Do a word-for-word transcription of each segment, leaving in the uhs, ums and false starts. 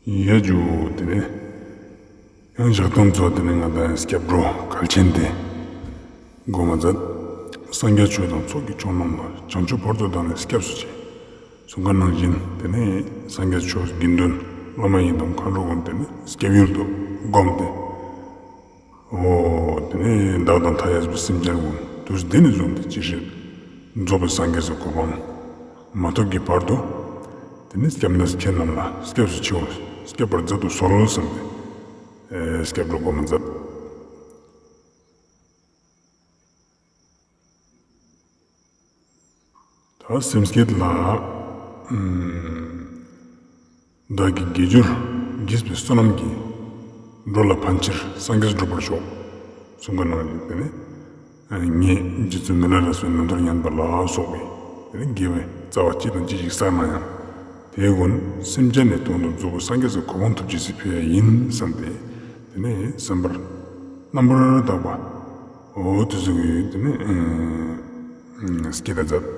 ཡ་ཇུ། དེ་ནས་ཡང་ཞག་དང་ཚོ་དེ་ནས་ང་དང་སྐྱབས་འགྲོ་གལ་ཆེན་དེ་སྒོམ་མཛད། སངས་རྒྱས་ཆོས་དང་ཚོགས་ཀྱི་མཆོག་རྣམས་ལ། བྱང་ཆུབ་བར་དུ་བདག་ནི་སྐྱབས་སུ་མཆི། གསུངས་པ་ནང་བཞིན་དེ་ནས་སངས་རྒྱས་ཆོས་དགེ་འདུན་སློབ་མ་ཡི་དམ་མཁའ་འགྲོ་ཀུན་དེ་ནས་སྐྱབས་ཡུལ་དུ་བསྒོམས་ཏེ། འོ་དེ་ནས་བདག་དང་མཐའ་ཡས་པའི་སེམས་ཅན་ཀུན་དུས་འདི་ནས་བཟུང་སྟེ་ཅི་ཕྱིར་རྫོགས་པའི་སངས་རྒྱས་སུ་གོ་འཕང་མ་ཐོབ་ཀྱི་བར་དུ། དེ་ནས་སྐྱབས་གནས་ཁྱེད་རྣམས་ལ་སྐྱབས་སུ་མཆིའོ། སྐྱབས་པར་མཛད་དུ་གསོལ་ལོ་བསམ་སྟེ་སྐྱབས་འགྲོ་སྒོམ་མཛད། ད་སེམས་བསྐྱེད་ལ། ཨམ། བདག་གི་དགེ་སྦྱོར་བགྱིས་པའི་བསོད་ནམས་ཀྱིས། འགྲོ་ལ་ཕན་ཕྱིར་སངས་རྒྱས་འགྲུབ་པར་ཤོག། གསུངས་པ་ནང་བཞིན་དེ་ནས། ངས་རྗེ་བཙུན་མི་ལ་རས་པའི་ནམ་མཁར་ཉན་པ་ལ་སོགས་པའི་དེ་ནས་དགེ་བའི་རྩ་བ་ཅི་དང་ཅི་ཞིག་བསགས་ན་ཡང་། དེ་ཀུན་སེམས་ཅན་ནི་དོན་དུ་རྫོགས་པའི་སངས་རྒྱས་སུ་གོ་འཕང་ཐོབ་བྱེད་ཅེས་ཕུལ་ཡ་ཡིན་བསམ་སྟེ། དེ་ནས་བསམ་པར་རྣམ་པར་དག་པ། འོ་དེ་ཚོ་གི་དེ་ནས་སྐྱེ་ད་མཛད།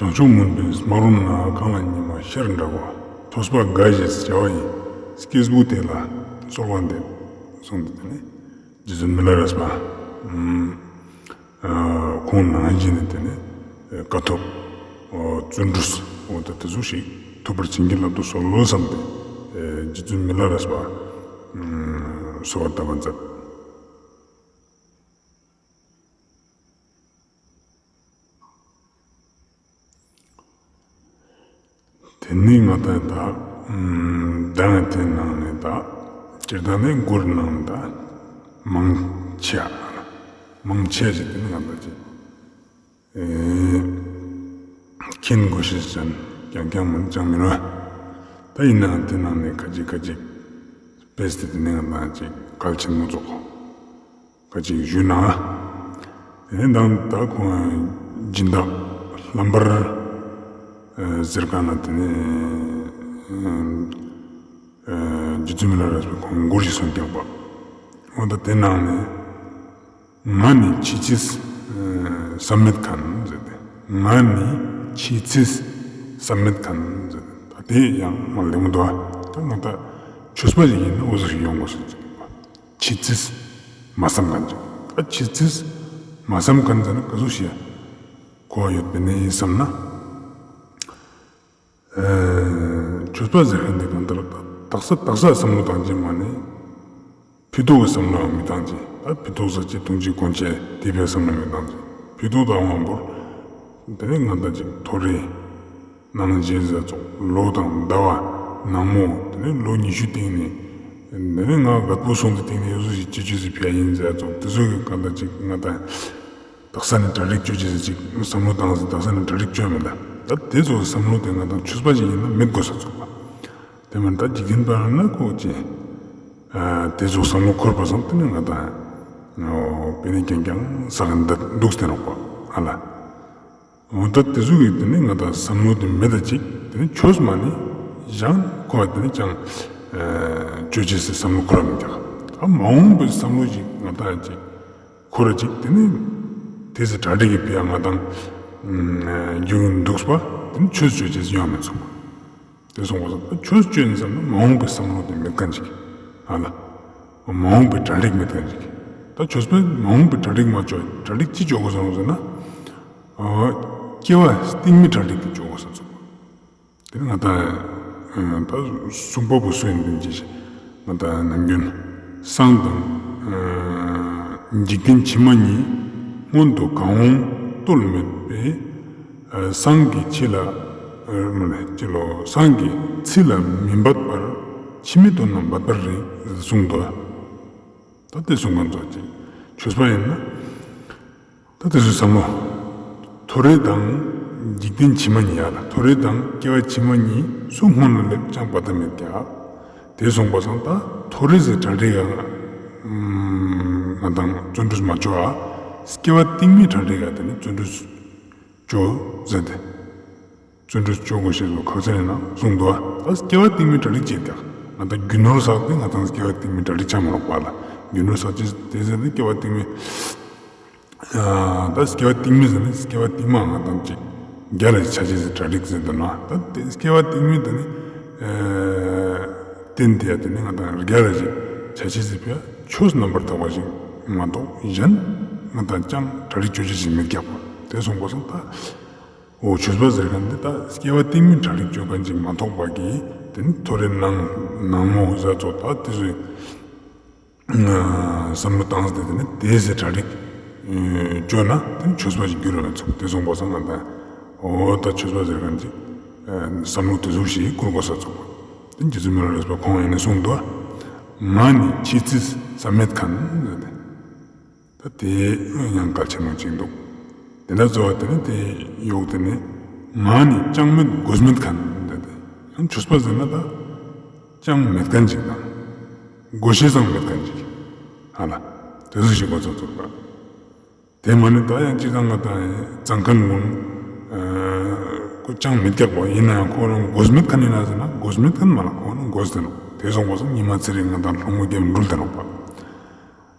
བྱང་ཆུབ་མུན་པའི་སྨག་རུམ་ན། གངས་ལ་ཉི་མ་ཤར་འདྲ་བ། ཐོས་པ་དགའ་ཞེས་བྱ་བ་ཡི། སྐྱེས་བུ་དེ་ལ་གསོལ་བ་འདེབས། གསུངས་ཏེ་དེ་ནས་རྗེ་བཙུན་མི་ལ་རས་པ། ཨམ། ཁོང་ནང་བཞིན་དེ་ནས་དཀའ་ཐུབ། བརྩོན་འགྲུས། འོ་ད་དེ་ཚོ་ཞིག་ཐུབ་པར་བྱིན་གྱིས་བརླབ་ཏུ་གསོལ་ལོ་བསམ་སྟེ། རྗེ་བཙུན་མི་ལ་རས་པ། གསོལ་བ་བཏབ་པ་མཛད། དེ་ནས་ང་དང་ད། ཨམ། ཟླ་བ་དེའི་ནང་ནས་ད། སྤྱིར་བཏང་ནས་མགུར་ནང་ད། མང་ཆེ་བ། མང་ཆེ་ཞིག་དེ་ནས་ང་དང་ཅིག་ཨེ། མཁྱེན་དགོས་ཤེས་ཅན་རྐྱང་རྐྱང་མིན་ཅང་མིན་པ། ད་ཡིན་ནའང་དེ་ནང་ནས་ཁ་ཅིག་ཁ་ཅིག་དཔེ་སྟེ་དེ་ནས་ང་དང་ཅིག་གལ་ཆེན་མོ་ཚོ། ཁ་ཅིག་ཞུས་ན། དེ་ནས་ད་ད་ཁོང་སྦྱིན་བདག་ལྷམ་པར། ཨེ། ཟེར་ག་ན་དེ་ནས། ཨེ། རྗེ་བཙུན་མི་ལ་རས་པས་ཁོང་མགུར་ཞིག་གསུངས་ཀྱག་པ། འོ་ད་དེ་ནང་ནས། ང་ནི་འཆི་ཚེ་བསམ་མེད་མཁན་ཟེར་ཏེ། ང་ནི་འཆི་ཚེ་བསམ་མེད་མཁན་ཟེར་ཏེ། ད་དེ་ཡང་མ་ལེགས་མོ་འདུག་ད་ང་ད་ཆོས་པ་ཞིག་ཡིན་ན་འོ་ཟོ་ཞིག་ཡོང་དགོས་ཟེར་ཏེ། འཆི་ཚེ་མ་བསམ་མཁན་ཅིག་ད་འཆི་ཚེ་མ་བསམ་མཁན་ཟེར་ན་ག་ཟུག་ཞིག་གོ་བ་ཡོད་པའི་གནས་ཡིན་བསམ་ན། ཨེ། ཆོས་པ་ཟེར་མཁན་དེ་གང་ལྟར་དག་ས་དག་ས་བསམ་བློ་བཏང་ཅིག་མ་ནི། ཕུད་རྡོག་གི་བསམ་བློའང་མི་བཏང་ཅིག་ད་ཕུད་རྡོག་ཟེར་ཅིག་དུང་ཅིག་གོན་ཆས་དེ་ཕའི་བསམ་བློ་མི་བཏང་ཅིག་ཕུད་རྡོག་དང་དབང་པོར། དེ་ནས་ང་ད་ཅིག་ཐོ་རེ། ནང་ཞེས་ཟེར་ཚོགས་ལོ་དང་ཟླ་བ། ནངས་མོ། དེ་ནས་ལོ་ཉི་ཤུ་སྟེང་ནས། དེ་ནས་ང་རྒད་པོ་སོང་དུས་སྟེང་ནས་ཡོད་ཟོ་ཞིག་ཅི་བྱོས་ཟིག་ཕ་ཡིན་ཟེར་ཚོགས་དེ་ཚོ་གི་གང་ལྟར་ཅིག་ང་ད། དག་ས་ནས་གྲ་སྒྲིག་བྱོས་ཅེས་ཟེར་ཅིག་བསམ་བློ་བཏང་ཟིག་དག་ས་ནས་གྲ་སྒྲིག་བྱོས་མེད་ལ། ད་དེ་ཚོ་བསམ་བློ་དེ་ང་ད་ཆོས་པ་ཞིག་ཡིན་ན་མེད་དགོས་ས་ཚོགས་པ། དེ་མིན་ད་འཇིག་རྟེན་པ་ན་ཁོ་ཅི། དེ་ཚོ་བསམ་བློ་འཁོར་པ་སང་དེ་ནས་ང་ད། དཔེ་ནས་རྐྱང་རྐྱང་ཟ་གི་འདུག་སྟེ་རོགས་པ་ཨ་ལ། འོ་ད་དེ་ཚོ་གི་དེ་ནས་ང་ད་བསམ་བློ་དེ་མེད་ད་ཅིག་དེ་ནས་ཆོས་མ་ནི་ཞང་ཁོ་དེ་ནས་ཅང་བཅོས་བྱེད་སའི་བསམ་བློ་ཁོ་ར་མི་རྒྱག་ཨ་མ་འོངས་པའི་བསམ་བློ་ཅིག་ང་ད་ཅིག་ཁོ་ར་ཅིག་དེ་ནས་དེ་ཚེ་གྲ་སྒྲིག་གི་ཕི་ཡ་ང་དང་རྒྱུག་འདུག་པ་དེ་ནས་ཆོས་བཅོས་བྱེད་སའི་ཡོང་མི་ཚུགས་པ། དེ་སོང་བ་སོང་ད་ཆོས་བཅོས་ནས་བསམ་ན་མ་འོངས་པའི་བསམ་བློ་དེ་མེད་མཁན་ཅིག་ཨ་ལ། མ་འོངས་པའི་གྲ་སྒྲིག་མེད་མཁན་ཅིག་ད་ཆོས་པས་མ་འོངས་པའི་གྲ་སྒྲིག་མ་བཅོས་གྲ་སྒྲིག་ཅི་བཅོ་དགོས་སོང་ཟེར་ན། སྐྱེ་བ་སྟིང་མའི་གྲ་སྒྲིག་དེ་བཅོ་དགོས་ས་ཚུགས། དེ་ནི་ང་དང་ད་གསུང་པ་པོ་སུ་ཡིན་དེ་ཅི་ཞིག་ང་དང་ནམ་རྒྱུན་སང་དང་འཇིག་རྟེན་ཕྱི་མ་གཉིས་སྔོན་དུ་གང་འོང་རྟོལ་མེད་པས། སང་གི་ཕྱི་ལ་མ་ལས་ཅི་ལོ་སང་གི་ཚེ་ལ་མི་འབད་པར་ཕྱི་མའི་དོན་ལ་འབད་པར་རིགས་གསུངས་འདུག་ད་དེ་གསུང་མཁན་ཚོ་ཅིག་ཆོས་པ་ཡིན་ན། ད་དེ་ཚོའི་བསམ་བློ། ཐོ་རེ་དང་འཇིག་རྟེན་ཕྱི་མ་གཉིས་ཡ་ལ་ཐོ་རེ་དང་སྐྱེ་བ་ཕྱི་མ་གཉིས་སུ་སྔོན་ལ་སླེབས་ཀྱང་བར་མཐའ་མེད་ཀྱག་དེ་སོང་པ་སང་ད་ཐོ་རེ་ཟེར་གྲ་སྒྲིག་ག་ང་དང་བརྩོན་འགྲུས་མ་བཅོ་ཨ། སྐྱེ་བ་སྟིང་མའི་གྲ་སྒྲིག་ག་དེ་ནི་བརྩོན་འགྲུས་བཅོ་ཟེར་ཏེ། བརྩོན་འགྲུས་བཅོ་དགོས་ཞེས་སོགས་ཁག་ཅན་ཡིན་ན་གསུངས་འདུག་ད་སྐྱེ་བ་སྟིང་མའི་གྲ་སྒྲིག་བྱེད་ཀྱག་ང་དང་རྒྱུ་ནོར་བསགས་ཏེ་ང་དང་སྐྱེ་བ་སྟིང་མའི་གྲ་སྒྲིག་ཆ་མ་ལོག་པ་ལ་རྒྱུ་ནོར་བསགས་ཀྱི་དེ་ཟེར་ཏེ་སྐྱེ་བ་སྟིང་མའི། ད་སྐྱེ་བ་རྟིང་མ་ཟེར་ནི་སྐྱེ་བ་རྟིང་མ་ང་དང་ཅིག་བརྒྱ་རེ་ཆ་ཅེས་ཟེར་གྲ་སྒྲིག་ཟེར་འདུག་ན། ད་དེ་སྐྱེ་བ་རྟིང་མ་དེ་ནི་རྟེན་དེ་ཡ་དེ་ནི་ང་དང་བརྒྱ་རེ་ཅིག་ཆ་ཅེས་ཟེར་བས་ཆོས་རྣམ་པར་དག་པ་ཞིག་མ་གཏོགས་གཞན་ང་དང་ཅང་གྲ་སྒྲིག་ཅོ་ཅེས་ཞིག་མི་རྒྱག་པ་དེ་སོང་པ་སང་ད། འོ་ཆོས་པ་ཟེར་མཁན་འདི་ད་སྐྱེ་བ་རྟིང་མ་གྲ་སྒྲིག་ཅོ་མཁན་ཅིག་མ་གཏོགས་པ་གི་དེ་ནི་ཐོ་རེ་ནང་ནང་མོ་ཟ་ཚོ་ད་དེ་ཚོའི་བསམ་བློ་བཏང་སྟེ་དེ་ནི་དེའི་ཟེར་གྲ་སྒྲིག་ཅོ་ན་དེ་ནི་ཆོས་པ་ཞིག་འགྱུར་ར་མི་ཚུགས། དེ་སོང་པ་སང་ང་ད་འོ་ད་ཆོས་པ་ཟེར་མཁན་ཅིག་བསམ་བློ་དེ་ཚོ་ཞིག་བསྐུར་དགོས་ས་ཚུགས་པ། དེ་རྗེ་བཙུན་མི་ལ་རས་པ་ཁོང་ཡིན་ནི་གསུངས་འདུག་ང་ནི་ཆེས་བརྩི་ས་མེད་མཁན་ཟེར་ཏེ། ད་དེ་ཡང་གལ་ཆེན་མོ་ཅིག་འདུག་དེ་འདྲ་གཙོ་བོ་དེ་ནི་དེ་ཡོག་དེ་ནི་ང་ནི་ཅང་མེད་དགོས་མེད་མཁན་འདི་དེ་ཡང་ཆོས་པ་ཟེར་ན་ད་ཅང་མེད་མཁན་ཅིག་དང་དགོས་ཤེས་སང་མེད་མཁན་ཅིག་ཧ་ལ་དེ་ཚོ་ཞིག་གོ་ཚོད་ཚོད་པ། དེ་མ་ནི་ད་ཡང་སྤྱིར་བཏང་ང་དང་གཙང་མཁན་ཀུན་ཁོ་ཅང་མི་རྒྱག་པ་ཡིན་ན་ཡང་ཁོ་རང་དགོས་མེད་མཁན་ཡིན་ན་ཟེར་ན་དགོས་མེད་མཁན་མ་ལ་ཁོ་རང་དགོས་ཟེར་ནོ། དེ་སོང་པ་སང་ཉི་མ་ཚེ་རིང་ང་དང་ལྷུང་མོ་རྒྱབ་འགྲུལ་དེ་ནོ་པ།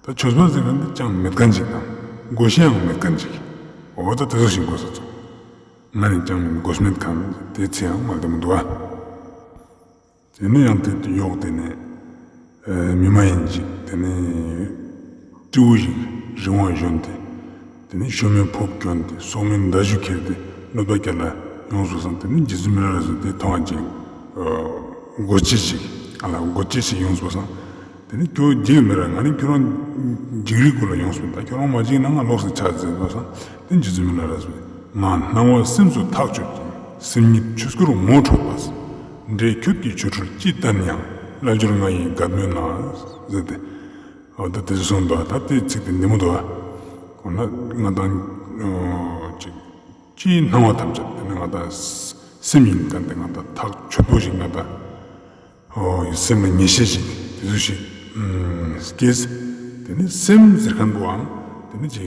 ད་ཆོས་པ་ཟེར་མཁན་དེ་ཅང་མེད་མཁན་ཅིག་དང་དགོས་ཤེས་ཡང་མེད་མཁན་ཅིག་འོ་ད་དེ་ཚོ་ཞིག་དགོས་ས་ཚོ། ང་ནི་ཅང་མེད་དགོས་མེད་མཁན་དེ་ཚེ་ཡང་མ་བདེ་མི་འདུག་ཨ། དེ་ནས་ཡང་དེ་ཡོག་དེ་ནས་མི་མ་ཡིན་ཅིག་དེ་ནས་སྤྲེའུ་ཞིག་རི་བོང་གཞོན་ཏེ་དེ་ནས་ཤོ་མོའི་ཕོབ་གྱོན་ཏེ་སོག་མའི་མདའ་གཞུ་ཁྱེར་ཏེ་གནོད་པ་རྒྱག་ལ་ཡོངས་སོ་སང་དེ་ནས་རྗེ་བཙུན་མི་ལ་རས་པ་དེ་མཐོང་བ་ཅིག་དགོད་ཅི་ཞིག་ཨ་ལ་དགོད་ཅི་ཞིག་ཡོངས་སོ་སང་། དེ་ནི་ཁྱོད་འཇིགས་མི་ར་ང་ནི་ཁྱོད་རང་འཇིགས་རིགས་ཀུན་ལ་ཡོངས་སོ། ད་ཁྱོད་རང་མ་འཇིགས་ན་ང་ལོགས་སུ་ཆ་ཟེར་བ་སང་དེ་རྗེ་བཙུན་མི་ལ་རས་པས་ང་སྣང་བ་སེམས་སུ་ཐག་ཆོད་ཅིང་སེམས་ཉིད་ཆོས་སྐུར་ངོ་འཕྲོད་པ། འདྲེ་ཁྱོད་ཀྱི་ཆོ་འཕྲུལ་ཅི་ལྟར་ཡང་བསླབ་སྦྱོར་ང་ཡིས་དགའ་མོས་ན་ཟེར་ཏེ། འོ་ད་དེ་གསུངས་འདུག་ད་དེ་ཚིག་དེ་འདི་མོ་འདུག་འོ་ན་ང་དང་ཅིག་ཅིའི་སྣང་བ་ཐམས་ཅད་དེ་ནི་ང་དང་སེམས་ཡིན་མཁན་དེ་ང་དང་ཐག་ཆོད་པོ་ཞིག་ང་དང་། ཨོ་ཡི་སེམས་ལ་ངེས་ཤེས་ཤིག་དེ་ཚོ་ཞིག་ཨུམ་སྐྱེས། དེ་ནི་སེམས་ཟེར་མཁན་པོའང་དེ་ནི་ཅི་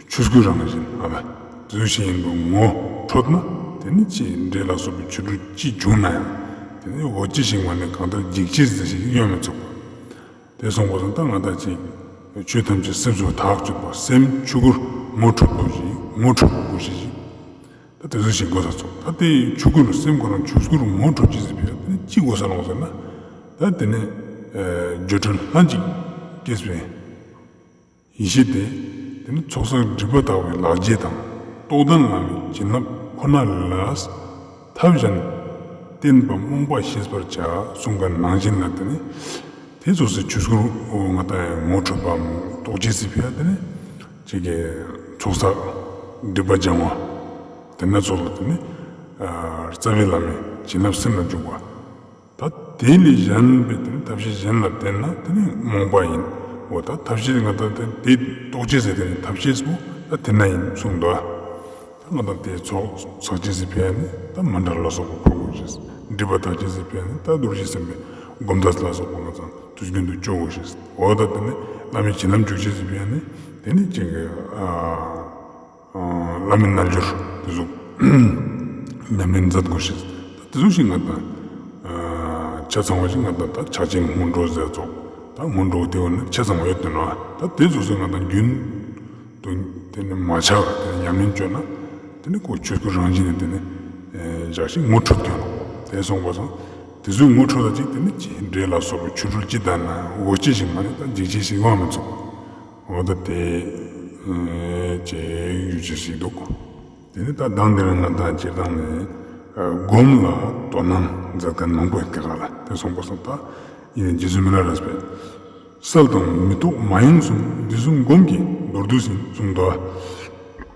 ཆོས་སྐུ་རང་བཞིན་ཨ་བ་དེ་ཚོ་ཞིག་ཡིན་པ་ངོ་འཕྲོད་ན་དེ་ནི་ཅི་འདྲེ་ལ་སོགས་པའི་ཆོ་འཕྲུལ་ཅི་བྱུང་ན་ཡང་དེ་ནི་འོ་ཅི་ཞིག་མ་ནི་གང་ལྟར་འཇིགས་བྱེད་ཟེར་ཞིག་ཡོད་མི་ཚུགས་པ། དེ་སོང་པ་སང་ད་ང་ད་ཅི་ཆོས་ཐམས་ཅད་སེམས་སུ་ཐག་ཆོད་པ་སེམས་ཆོས་སྐུར་ངོ་འཕྲོད་པ་ཞིག་ངོ་འཕྲོད་པ་དགོས་ཤེས་ཤིག་ད་དེ་ཚོ་ཞིག་དགོས་ས་ཚོ། ད་དེ་ཆོས་སྐུ་རུ་སེམས་ཁོ་རང་ཆོས་སྐུ་རུ་ངོ་འཕྲོད་ཅི་ཟེར་བས་དེ་ནི་ཅི་དགོས་ས་ལོང་ཟེར་ན། ད་དེ་ནི་ཨེ་སྦྱོར་སྒྲོལ་ལྷན་ཅིག་སྐྱེས་པའི་ཡེ་ཤེས་དེ་དེ་ནི་ཚོགས་བསགས་སྒྲིབ་པ་དག་པའི་ལག་རྗེས་དང་རྟོགས་ལྡན་བླ་མའི་བྱིན་རླབས་ཁོ་ན་ལ་ཐབས་གཞན་བསྟེན་པ་རྨོངས་པ་ཞེས་པར་བྱ་གསུངས་པ་ནང་བཞིན་ལ་དེ་ནི། དེ་ཚོ་སི་ཆོས་སྐུ་ང་ད་ངོ་འཕྲོད་པའམ་རྟོགས་བྱེད་སི་ཕི་ཡ་དེ་ནི་ཅིག་གི་ཚོགས་བསགས་སྒྲིབ་པ་སྦྱང་བ་དེ་ན་ཚོགས་ལ་དེ་ནི་རྩ་བའི་བླ་མའི་བྱིན་རླབས་སེམས་ལ་འཇུག་པ། ད་དེ་ལས་གཞན་པའི་དེ་ནི་ཐབས་ཤེས་གཞན་ལ་བརྟེན་ན་དེ་ནི་རྨོངས་པ་ཡིན། འོ་ད་ཐབས་ཤེས་ང་ད་དེ་དེ་རྟོགས་བྱེད་ཟེར་དེ་ནི་ཐབས་ཤེས་པོ་ད་དེ་ན་ཡིན་གསུངས་འདུག་ད་ང་དང་དེའི་ཚོགས་བསགས་བྱེད་ཟེར་ཕན་ནི་ད་མཎྜལ་ལ་སོགས་པ་ཕུལ་དགོས་ཤེས། སྒྲིབ་པ་དག་བྱེད་ཟེར་ཕན་ནི་ད་རྡོ་རྗེ་སེམས་དཔའི་སྒོམ་ཐབས་ལ་སོགས་པ་ང་ཚང་དུས་རྒྱུན་དུ་སྐྱོ་དགོས་ཤེས། འོ་ད་དེ་ནི་བླ་མའི་བྱིན་རླབས་འཇུག་བྱེད་ཟེར་ཕན་ནི་དེ་ནི་ཅིག་གི་ཨ་བླ་མའི་རྣལ་འབྱོར་དེ་ཚོ་ཉམས་ལེན་མཛད་དགོས་ཤེས། ད་དེ་ཚོ་ཞིག་ང་དང་ཆ་ཚང་བ་ཞིག་ང་དང་ད་ཕྱག་ཆེན་སྔོན་འགྲོ་ཟེར་ཚོགས་ད་སྔོན་འགྲོ་དེ་བ་ནི་ཆ་ཚང་བ་ཡོད་དེ་ནོ། ད་དེ་ཚོ་ཚོ་ང་དང་རྒྱུན་དུ་དེ་ནི་མ་ཆག་དེ་ནི་ཉམས་ལེན་བཅོས་ན་དེ་ནི་ཁོ་ཆོས་སྐུ་རང་བཞིན་ནི་དེ་ནི་ཞག་ཞིག་ངོ་འཕྲོད་ཐོན་ནོ། དེ་སོང་པ་སོང་དེ་ཚོའི་ངོ་འཕྲོད་ད་ཅིག་དེ་ནི་ཅི་འདྲེ་ལ་སོགས་པའི་ཆོ་འཕྲུལ་ཅི་ལྟར་ན་འོ་ཅི་ཞིག་མ་ནི་ད་འཇིགས་བྱེད་ཞིག་དབང་མི་ཚུགས། འོ་ད་དེ་ཅེས་ཡུལ་ཅི་ཞིག་འདུག་དེ་ནི་ད་དང་དེ་རིང་ང་དང་སྤྱིར་བཏང་ནས་སྒོམ་ལ་དོ་སྣང་མཛད་མཁན་མང་པོ་ཡོད་ཀྱི་ག་ལ་དེ་སོང་པ་སོང་ད་ཡིན་རྗེ་བཙུན་མི་ལ་རས་པས། གསལ་དང་མི་རྟོག་མ་ཡིན་གསུམ། འདི་གསུམ་སྒོམ་གྱི་མདོར་བསྡུས་ཡིན་གསུངས་འདུག་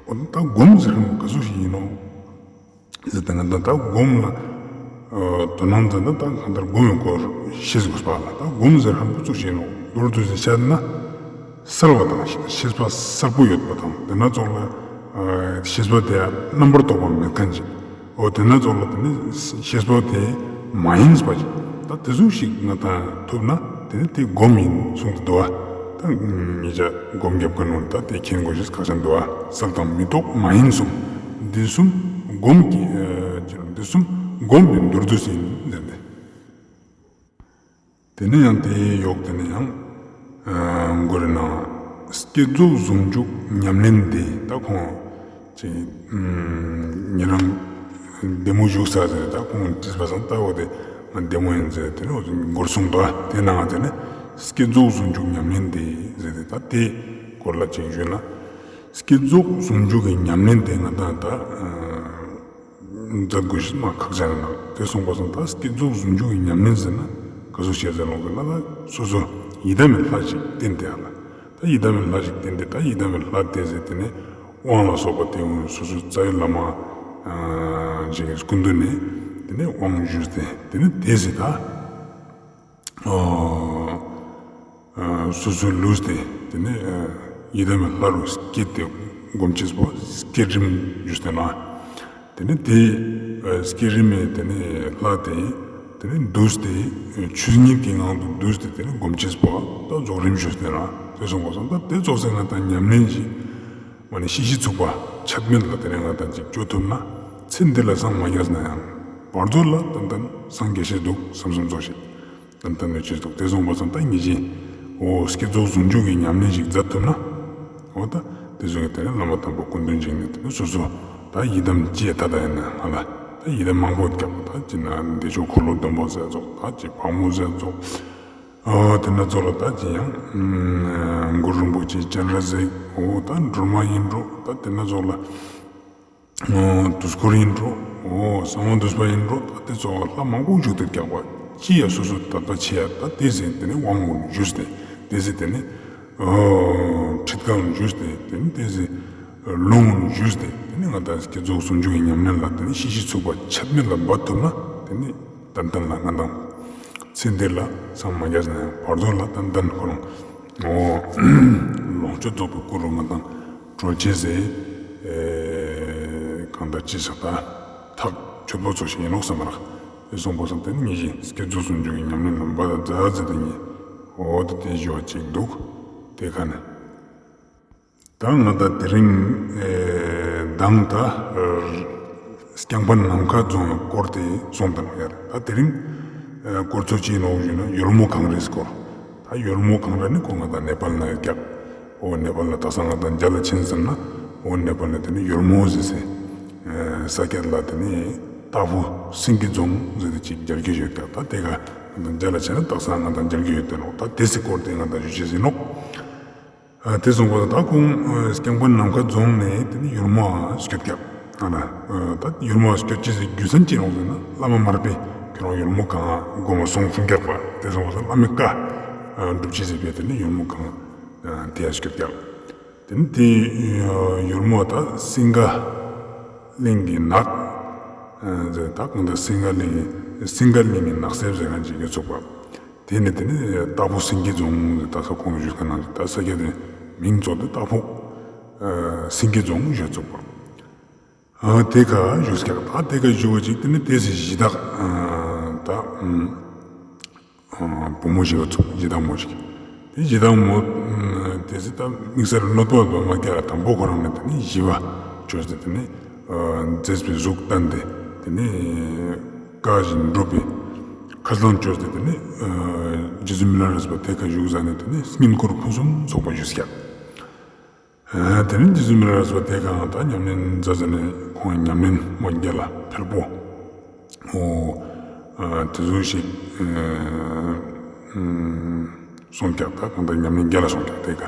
འོ་ད་སྒོམ་ཟེར་མཁན་ག་ཚོད་ཞིག་ཡིན་ནོ། ཟེར་ཏེ་ང་ད་ད་སྒོམ་ལ་དོ་སྣང་མཛད་ན་ད་གང་ལྟར་སྒོམ་གྱི་སྐོར་ཤེས་དགོས་པ་ལ་ད་སྒོམ་ཟེར་མཁན་ག་ཚོད་ཞིག་ཡིན་ནོ། མདོར་བསྡུས་ཟེར་བཤད་ན་གསལ་བ་དང་ཤེས་པ་གསལ་པོ་ཡོད་པ་དང་དེ་ན་ཚོགས་ལ་ཤེས་པ་དེ་རྣམ་པར་རྟོག་པ་མེད་མཁན་ཅིག་འོ་དེ་ན་ཚོགས་ལ་དེ་ནི་ཤེས་པ་དེ་མ་ཡིན་པ་ཅིག་ད་དེ་ཚོ་ཞིག་ང་དང་ཐུབ་ན་དེ་ནི་དེ་སྒོམ་ཡིན་གསུངས་ཏེ་འདུག་བ། ད་ངེད་ཅག་སྒོམ་རྒྱབ་མཁན་ནོར་ད་དེ་མཁྱེན་དགོས་ཤེས་ཁག་ཆེན་འདུག་བ། གསལ་དང་མི་རྟོག་མ་ཡིན་གསུམ། འདི་གསུམ་སྒོམ་གྱི་འདི་གསུམ་སྒོམ་པའི་མདོར་བསྡུས་ཡིན་ཟེར་ཏེ། དེ་ནས་ཡང་དེའི་ཡོག་དེ་ནས་ཡང་མགོ་རེ་ནང་ བསྐྱེད་རྫོགས་ཟུང་འཇུག་ཉམས་ལེན་འདི་ད་ཁོང་ཅིག་ཉེ་རང་བདེ་མོ་བཞུགས་ས་རེད། ད་ཁོང་དྲིས་པ་སང་ལྟ་བུ་དེ་ང་བདེ་མོ་ཡིན་ཟེར་དེ་ནས་འགོར་སོང་། ད་དེ་ནང་དེ་ནས་བསྐྱེད་རྫོགས་ཟུང་འཇུག་ཉམས་ལེན་འདི་ཟེར་ཏེ་ད་དེ་སྐོར་ལ་ཅིག་ཞུས་ན། བསྐྱེད་རྫོགས་ཟུང་འཇུག་གི་ཉམས་ལེན་དེ་ང་དང་ད་མཛད་དགོས་ཤེས་མ་ཁག་ཅན་ལ། དེ་སོང་པ་སང་ད་བསྐྱེད་རྫོགས་ཟུང་འཇུག་གི་ཉམས་ལེན་ཟེར་ན་ག་ཚོད་བཤད་ཟེར་ལོང་གི་ལ་ལ་སོ་སོ་ཡི་དམ་མི་ལྷ་ཞིག་བསྟེན་ཏེ་ཨ་ལ། ད་ཡི་དམ་མི་ལྷ་ཞིག་བསྟེན་ཏེ་ད་ཡི་དམ་མི་ལྷ་དེ་ཟེར་དེ་ནས་དབང་ལ་སོགས་པ་དེ་སོ་སོའི་རྩ་བའི་བླ་མ་ཞིག་གི་སྐུ་མདུན་ནས་དེ་ནས་དབང་ཞུས་ཏེ་དེ་ནས་དེ་ཟེར་ད། སོ་སོའི་ལུས་དེ་དེ་ནས་ཡི་དམ་མི་ལྷ་རུ་བསྐྱེད་དེ་སྒོམ་ཅེས་པོ་བསྐྱེད་རིམ་ཞུས་ཏེ་ན། དེ་ནས་དེ་བསྐྱེད་རིམ་མེད་དེ་ནས་ལྷ་དེ་དེ་ནས་འདུས་ཏེ་ཆོས་ཉིད་ཀྱི་ངང་དུ་འདུས་ཏེ་དེ་ནས་སྒོམ་ཅེས་པོ་ད་རྫོགས་རིམ་ཞུས་ཏེ་ན། དེ་སོང་པ་སང་ད་དེ་རྫོགས་སེ་ང་དང་ཉམས་ལེན་གྱི་མ་ནས་ཤེས་བྱའི་ཚུགས་པ་ཆད་མེད་ལ་དེ་ནས་ང་དང་ཅིག་སྤྱོད་ཐུབ་ན་ཚེ་འདི་ལ་སངས་མ་རྒྱས་ན་ཡང་བར་དོ་ལ་ཏན་ཏན་སངས་རྒྱས་ཤེས་འདུག་བསམ་བསམ་ཚོགས་ཤིག་ཏན་ཏན་ནས་བྱེད་ཐུབ། དེ་སོང་པ་སང་ད་ངེས་ཅན་འོ་བསྐྱེད་རྫོགས་ཟུང་འཇུག་གི་ཉམས་ལེན་ཞིག་མཛད་ཐུབ་ན། འོ་ད་དེ་ཚོ་གི་དེ་ནས་བླ་མ་དམ་པ་སྐུ་མདུན་བྱིན་ནས་དེ་ནས་སོ་སོ་ད་ཡི་དམ་ཅི་ཡ་ད་ད་ཡིན་ན་ང་ལ་ད་ཡི་དམ་མང་པོ་རྒྱབ་ད་ཅི་ན་བདེ་མཆོག་འཁོར་ལོ་སྡོང་པོ་ཟེར་ཚོགས་ད་ཅི་ཕག་མོ་ཟེར་ཚོགས། ཨོ་དེ་ན་ཚོགས་ལ་ད་ཅི་ཡང་གུ་རུ་རིན་པོ་ཆེ་སྤྱན་རས་གཟིགས་འོ་ད་སྒྲོལ་མ་ཡིན་འགྲོ་ད་དེ་ན་ཚོགས་ལ། དུས་འཁོར་ཡིན་འགྲོ། འོ་གསང་བ་འདུས་པ་ཡིན་འགྲོ། ད་དེ་ཚོ་ལྷ་མང་པོ་བཞུགས་ཏེ་རྒྱག་པ་ཅི་ཡ་སོ་སོ་དད་པ་ཆེ་ཡ་ད་དེ་ཟེར་དེ་ནས་དབང་ངོ་ཞུས་ཏེ་དེ་ཟེར་དེ་ནས་ཁྲིད་ཀ་ངོ་ཞུས་ཏེ་དེ་ནས་དེ་ཟེར་ལུང་ངོ་ཞུས་ཏེ་དེ་ནས་ང་ད་བསྐྱེད་རྫོགས་ཟུང་འཇུག་གི་ཉམས་ལེན་ལ་དེ་ནས་ཤེས་བྱའི་ཚུགས་པ་ཆད་མེད་ལ་འབད་ཐུབ་ན་དེ་ནས་ཏན་ཏན་ལ་ང་དང་ཚེ་འདི་ལ་སངས་མ་རྒྱས་ན་ཡང་བར་དོ་ལ་ཏན་ཏན་ཁོ་རང་འོ་ལོངས་སྤྱོད་རྫོགས་པའི་སྐུ་རུ་ང་དང་གྲོལ་བྱེད་ཟེར། གང་ལྟར་ཅི་ཟེར་ད་ཐག་ཆོད་པོ་ཚོ་ཞིག་ཡིན་ནོག་བསམ་པ་རག་དེ་སོང་པ་སང་དེ་ནི་ངེས་ཅན་བསྐྱེད་རྫོགས་ཟུང་འཇུག་གི་ཉམས་ལེན་ལ་འབད་ད་མཛད་ཟེར་དེ་ཉིད་འོ་དེ་དེ་ཞུ་བ་ཅིག་འདུག་དེ་ཁ་ནས་ད་ང་ད་དེ་རིང་མདང་ད་སྐྱང་པ་ནམ་མཁའ་རྫོང་ཡང་སྐོར་དེ་སོང་དང་ཡར་ད་དེ་རིང་སྐོར་ཚོ་ཅི་ཡིན་ནོག་ཞུས་ན་ཡོལ་མོ་གངས་རིའི་སྐོར། ད་ཡོལ་མོ་གངས་རི་ནི་ཁོ་ང་ད་ནེ་པཱལ་ན་རྒྱབ། འོ་ནེ་པཱལ་ལ་དག་ས་ང་དང་རྒྱ་ལ་ཕྱིན་ཟིན་ན་འོ་ནེ་པཱལ་ལ་དེ་ནི་ཡོལ་མོ་ཟེར་སེ། ས་སྐྱ་ལ་དེ་ནི་ཏ་ཕུ་སེང་གེ་རྫོང་ཟེར་ཏེ་ཅིག་རྒྱལ་ཁྱོད་ཡོད་ཀྱང་ད་དེ་ག་ང་དང་རྒྱ་ལ་ཕྱིན་ན་དག་ས་ང་དང་རྒྱལ་ཁྱོད་ཡོད་དེ་ནོ་ད་དེ་སི་སྐོར་དེ་ང་དང་ཞུ་ཅེས་ཟིན་ནོ། དེ་སོང་པ་ད་ཁོང་སྐྱང་པ་ནམ་མཁའ་རྫོང་ནས་དེ་ནི་ཡོལ་མོ་སྐྱོད་ཀྱང་ཨ་ན་ད་ཡོལ་མོ་སྐྱོད་ཅེས་སི་རྒྱུ་མཚན་ཅི་ཡོང་ཟེར་ན་བླ་མ་མར་པས་ཁྱོད་རང་ཡོལ་མོ་གང་དགོངས་པ་སོང་གསུང་རྒྱག་པ་དེ་སོང་པ་ད་བླ་མའི་བཀའ་སྒྲུབ་ཅེས་སི་བས་དེ་ནི་ཡོལ་མོ་གང་དེ་ཡང་སྐྱོད་ཀྱང་། དེ་ནི་དེ་ཡོལ་མོ་ད་སིང་ག་གླིང་གི་ནགས། ད་གང་ལྟར་སིང་ག་གླིང་སིང་ག་གླིང་གི་ནགས་གསེབ་ཟེར་མཁན་ཅིག་གི་ཚུགས་པ། དེ་ནི་དེ་ནི་ཏ་ཕུ་སེང་གེ་རྫོང་ད་ས་ཁོང་བཞུགས་མཁན་ནང་ད་ས་སྐྱ་དེ་མིང་ཚོགས་དེ་ཏ་ཕུ་སེང་གེ་རྫོང་ཞུ་ཚུགས་པ། དེ་ག་བཞུགས་ཀྱང་ད་དེ་ག་བཞུགས་པ་ཅིག་དེ་ནི་དེ་སི་གཞི་བདག་ད། བུ་མོ་ཞིག་ལ་ཚོགས་གཞི་བདག་མོ་ཞིག་དེ་གཞི་བདག་མོ་དེ་སི་ད་དམིགས་བསལ་གནོད་པ་ལ་མ་སྐྱེ་ལ་དང་པོ་ཁོ་རང་ནས་དེ་ནི་ཞི་བ་བཅོས་ཏེ་དེ་ནི་མཛེས་པའི་གཟུགས་བསྟན་ཏེ་དེ་ནི་བཀའ་བཞིན་སྒྲུབ་པའི་ཁ་སང་བཅོས་ཏེ་དེ་ནི་རྗེ་བཙུན་མི་ལ་རས་པ་དེ་ག་བཞུགས་ས་ནས་དེ་ནི་བསྙེན་བཀུར་ཕུན་སུམ་ཚོགས་པ་ཞུས་ཀྱང་། དེ་ནས་རྗེ་བཙུན་མི་ལ་རས་པ་དེ་གའང་ད་ཉམས་ལེན་མཛད་ཟེར་ནས་ཁོང་ཉམས་ལེན་མོ་རྒྱ་ལ་འཕེལ་པོ། ཨོ། དེ་ཚོ་ཞིག་སོང་ཀྱང་ད་གང་ལྟར་ཉམས་ལེན་རྒྱ་ལ་སོང་ཀྱང་དེ་ག་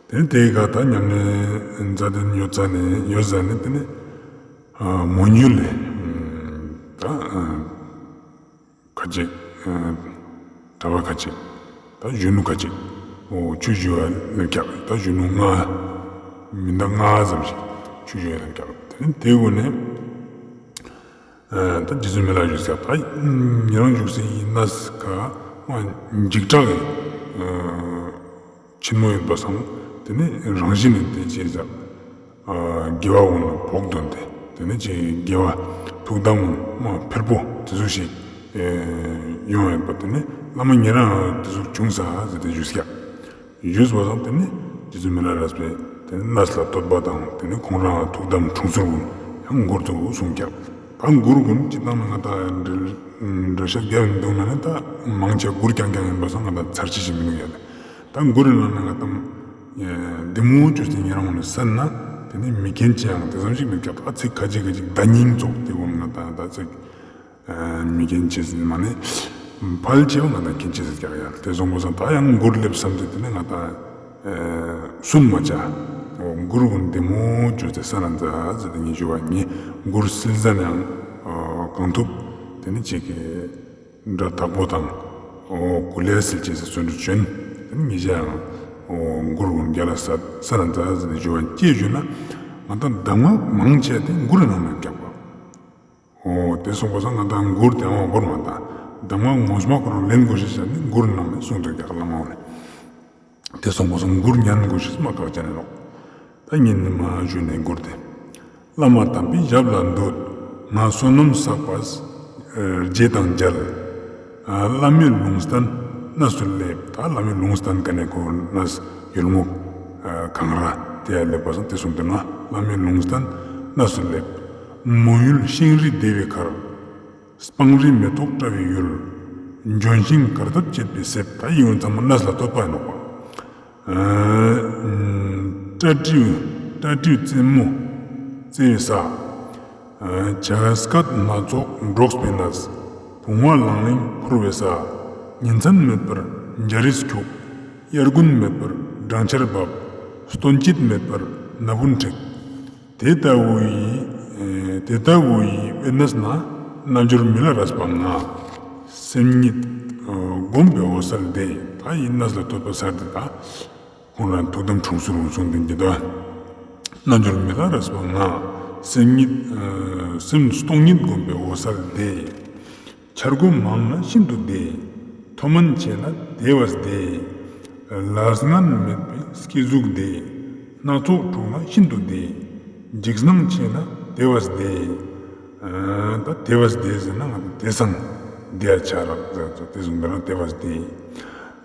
དེ་ནས་དེ་ག་ད་ཉམས་ལེན་མཛད་དེ་ཡོད་ཙ་ནས་ཡོད་ཟེར་ནས་དེ་ནས་མོ་ཉུལ་ལས་ད། ཁ་ཅིག་གྲྭ་པ་ཁ་ཅིག་ད་གཞོན་ནུ་ཁ་ཅིག་ཨོ་ཆོས་ཞུ་བ་ལ་རྒྱག་ད་གཞོན་ནུ་ལྔ་མི་ཟླ་ལྔ་ཙམ་ཞིག་ཆོས་ཞུ་བ་ལ་རྒྱག་དེ་ནས་དེ་འོག་ནས་ད་རྗེ་བཙུན་མི་ལ་བཞུགས་ས་ད་ཉེ་རང་བཞུགས་སའི་ཡིན་ན་ས་ག་མ་འཇིགས་སྐྲག་གི་ཆེན་མོ་ཡིན་པ་སང་དེ་ནས་རང་བཞིན་ནས་དེ་བྱས་ཙང་དགེ་བ་འོང་ལ་བོགས་འདོན་ཏེ་དེ་ནས་ཅིག་དགེ་བ་ཐུགས་དམ་མ་འཕེལ་པོ་དེ་ཚོ་ཞིག་ཡོང་ཡོད་པ་དེ་ནས་བླ་མ་ཉེ་རང་དེ་ཚོ་བྱུང་ས་ཟེར་ཏེ་ཞུས་ཀྱང་ཞུས་པ་སང་དེ་ནས་རྗེ་བཙུན་མི་ལ་རས་པས་དེ་ནས་གནས་ལ་བསྟོད་པ་དང་དེ་ནས་ཁོང་རང་ཐུགས་དམ་འཁྲུངས་ཚུལ་ཡང་མགུར་དུ་གསུངས་ཀྱང་ད་མགུར་ཀུན་སྤྱིར་བཏང་ན་ང་ད་འགྲེལ་བཤད་རྒྱབ་འདུག་ན་ནི་ད་མང་ཆེ་མགུར་རྐྱང་རྐྱང་ཡིན་པ་སང་ང་ད་ཚར་གཅིག་ཞིག་མི་འདུག་ཡ་ད་མགུར་ནང་ནས་ང་ད་ ཨེ། འདི་མོ་བཅོས་ཏེ་ཉན་རང་ནས་སད་ན། དེ་ནི་མི་མཁྱེན་ཅེས་ཡང་དེ་ཙམ་ཞིག་མི་སྐྱབས། ཨ་ཚིག་ཁ་ཅིག་ཁ་ཅིག་བརྡ་རྙིང་ཙོགས་དེ་བོ་ང་ད་ད་ཚིག་ཨ། མི་མཁྱེན་ཅེས་ཟེར་མ་ནི། ཕལ་ཆེ་བ་ང་ད་མཁྱེན་ཅེས་ཟེར་ཀྱག་ཡ། དེ་སོང་པ་སང་ད་ཡང་མགུར་སླེབས་བསམ་སྟེ་དེ་ནི་ང་ད་ཨེ། སུན་མ་བྱ། འོ་མགུར་གུན་འདི་མོ་བཅོས་ཏེ་སད་ན་མཛའ་ཟེར་ཏེ་ངས་ཞུ་བ་ཡིན། མགུར་སིལ་ཟ་ནའང་ཨ། གང་ཐུབ་དེ་ནི་ཅིག་གི་སྒྲ་དག་པོ་དང་། འོ་གུ་ལས་སིལ་ཅེས་སི་བརྩོན་འགྲུས་བྱོན། དེ་ནི་ངེད་ཅག་ཡང་འོ་མགུར་གུན་རྒྱ་ལ་སད་ན་མཛའ་ཟེར་ཏེ་ཞུ་བ་སྐྱེས་ཞུ་ན། ང་ད་གདམས་ངག་མང་ཆེ་དེ་མགུར་ནང་ནས་རྒྱག་པ། འོ་དེ་སོང་པ་སང་ང་ད་མགུར་དེ་མང་པོར་མ་ད་གདམས་ངག་ངོ་མ་ཁོ་རང་ལེན་དགོས་ཤེས་ཆ་ནི་མགུར་ནང་ནས་གསུངས་འདུག་ཀྱག་བླ་མ་འོ་ནས། དེ་སོང་པ་སང་མགུར་ཉན་དགོས་ཤེས་མ་ཁག་ཅན་ནོག་ད་ཉིན་ནི་མ་ཞུ་ནས་མགུར་དེ། བླ་མ་དམ་པའི་ཞབས་ལ་འདུད། ང་བསོད་ནམས་བསགས་པ་རྗེས་དང་མཇལ། བླ་མའི་ལུང་བསྟན་གནས་སུ་སླེབས། ད་བླ་མའི་ལུང་བསྟན་ག་ནས་ཁོ་གནས་ཡོལ་མོ་གངས་ར་དེ་ཡ་སླེབས་པ་སང་དེ་སོང་དུས་ན་བླ་མའི་ལུང་བསྟན་གནས་སུ་སླེབས། མོན་ཡུལ་ཤིང་རི་སྡེ་བའི་ཁར། སྤང་རི་མེ་ཏོག་བཀྲ་བའི་ཡུལ། ལྗོན་ཤིང་གར་སྟབས་བྱེད་པའི་གསེབ། ད་ཡིན་ཡང་ཚང་མ་གནས་ལ་བསྟོད་པ་ཡིན་ནོག་པ། ཨ། སྤྲ་སྤྲེའུ་སྤྲ་སྤྲེའུ་རྩེ་མོ་རྩེ་བའི་ས། ཨ། བྱ་སྐད་སྣ་ཚོགས་སྒྲོགས་པའི་གནས། བུང་བ་ལང་ལིང་འཕུར་བའི་ས། ཉིན་མཚན་མེད་པར་འཇའ་རིས་འཁྱུག་དབྱར་དགུན་མེད་པར་སྦྲང་ཆར་འབབ། སྟོན་དཔྱིད་མེད་པར་ན་བུན་འཁྲིགས། དེ་ལྟ་བུ་ཡི། ཨེ། དེ་ལྟ་བུ་ཡི་དབེན་གནས་ན། རྣལ་འབྱོར་མི་ལ་རས་པ་ང་། སེམས་ཉིད་ཨ། བསྒོམས་པའི་འོད་གསལ་དེ། ད་ཡིན་གནས་ལ་བསྟོད་པ་ཟེར་དེ་ད། ཁོང་རང་ཐུགས་དམ་དྲུང་གསོལ་རུང་གསུངས་ཏེ་འདི་ལྟ། རྣལ་འབྱོར་མི་ལ་རས་པ་ང་། སེམས་ཉིད་ཨ། སེམས་སྟོང་ཉིད་བསྒོམས་པའི་འོད་གསལ་དེ། འཆར་སྒོ་མང་ན་ཤིན་ཏུ་བདེ། མཐོ་དམན་ཆེ་ན་དེ་བས་བདེ། ལས་ངན་མེད་པའི་སྐྱེ་གཟུགས་བདེ། སྣ་ཚོགས་འཁྲུགས་ན་ཤིན་ཏུ་བདེ། འཇིགས་སྣང་ཆེ་ན་དེ་བས་བདེ། ཨ། ད་དེ་བས་བདེ་ཟེར་ན་ང་ཚོ་དེ་སང་བདེ་ཡ་ཆ་རག་ཟེར་ཚོ་དེ་སང་བདེ་ན་དེ་བས་བདེ།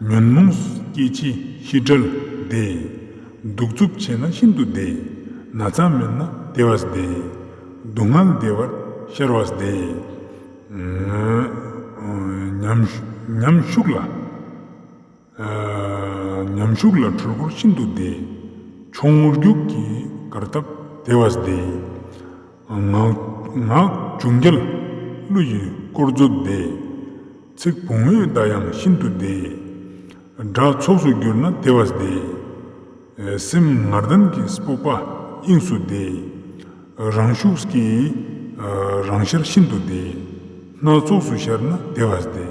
ཉོན་མོངས་སྐྱེ་མཆེད་ཤི་བྲལ་བདེ། གདུག་རྩུབ་ཆེ་ན་ཤིན་ཏུ་བདེ། ན་ཚ་མེད་ན་དེ་བས་བདེ། སྡུག་བསྔལ་བདེ་བར་ཤར་བས་བདེ། ཉམས་ཉམས་ཤུགས་ལ། ཉམས་ཤུགས་ལ་འཁྲུལ་འཁོར་ཤིན་ཏུ་བདེ། མཆོང་རྒྱུག་གི་གར་སྟབས་དེ་བས་བདེ། ངག་ངག་བྱུང་རྒྱལ་གླུ་ཡི་དཀོར་མཛོད་བདེ། ཚིག་བུང་བའི་བརྡ་ཡང་ཤིན་ཏུ་བདེ། སྒྲ་ཚོགས་སུ་གྱུར་ན་དེ་བས་བདེ། སེམས་ངར་ལྡན་གྱི་སྤོབས་པ་དབྱིངས་སུ་བདེ། རང་ཤུགས་ཀྱིས་རང་ཤར་ཤིན་ཏུ་བདེ། སྣ་ཚོགས་སུ་ཤར་ན་དེ་བས་བདེ།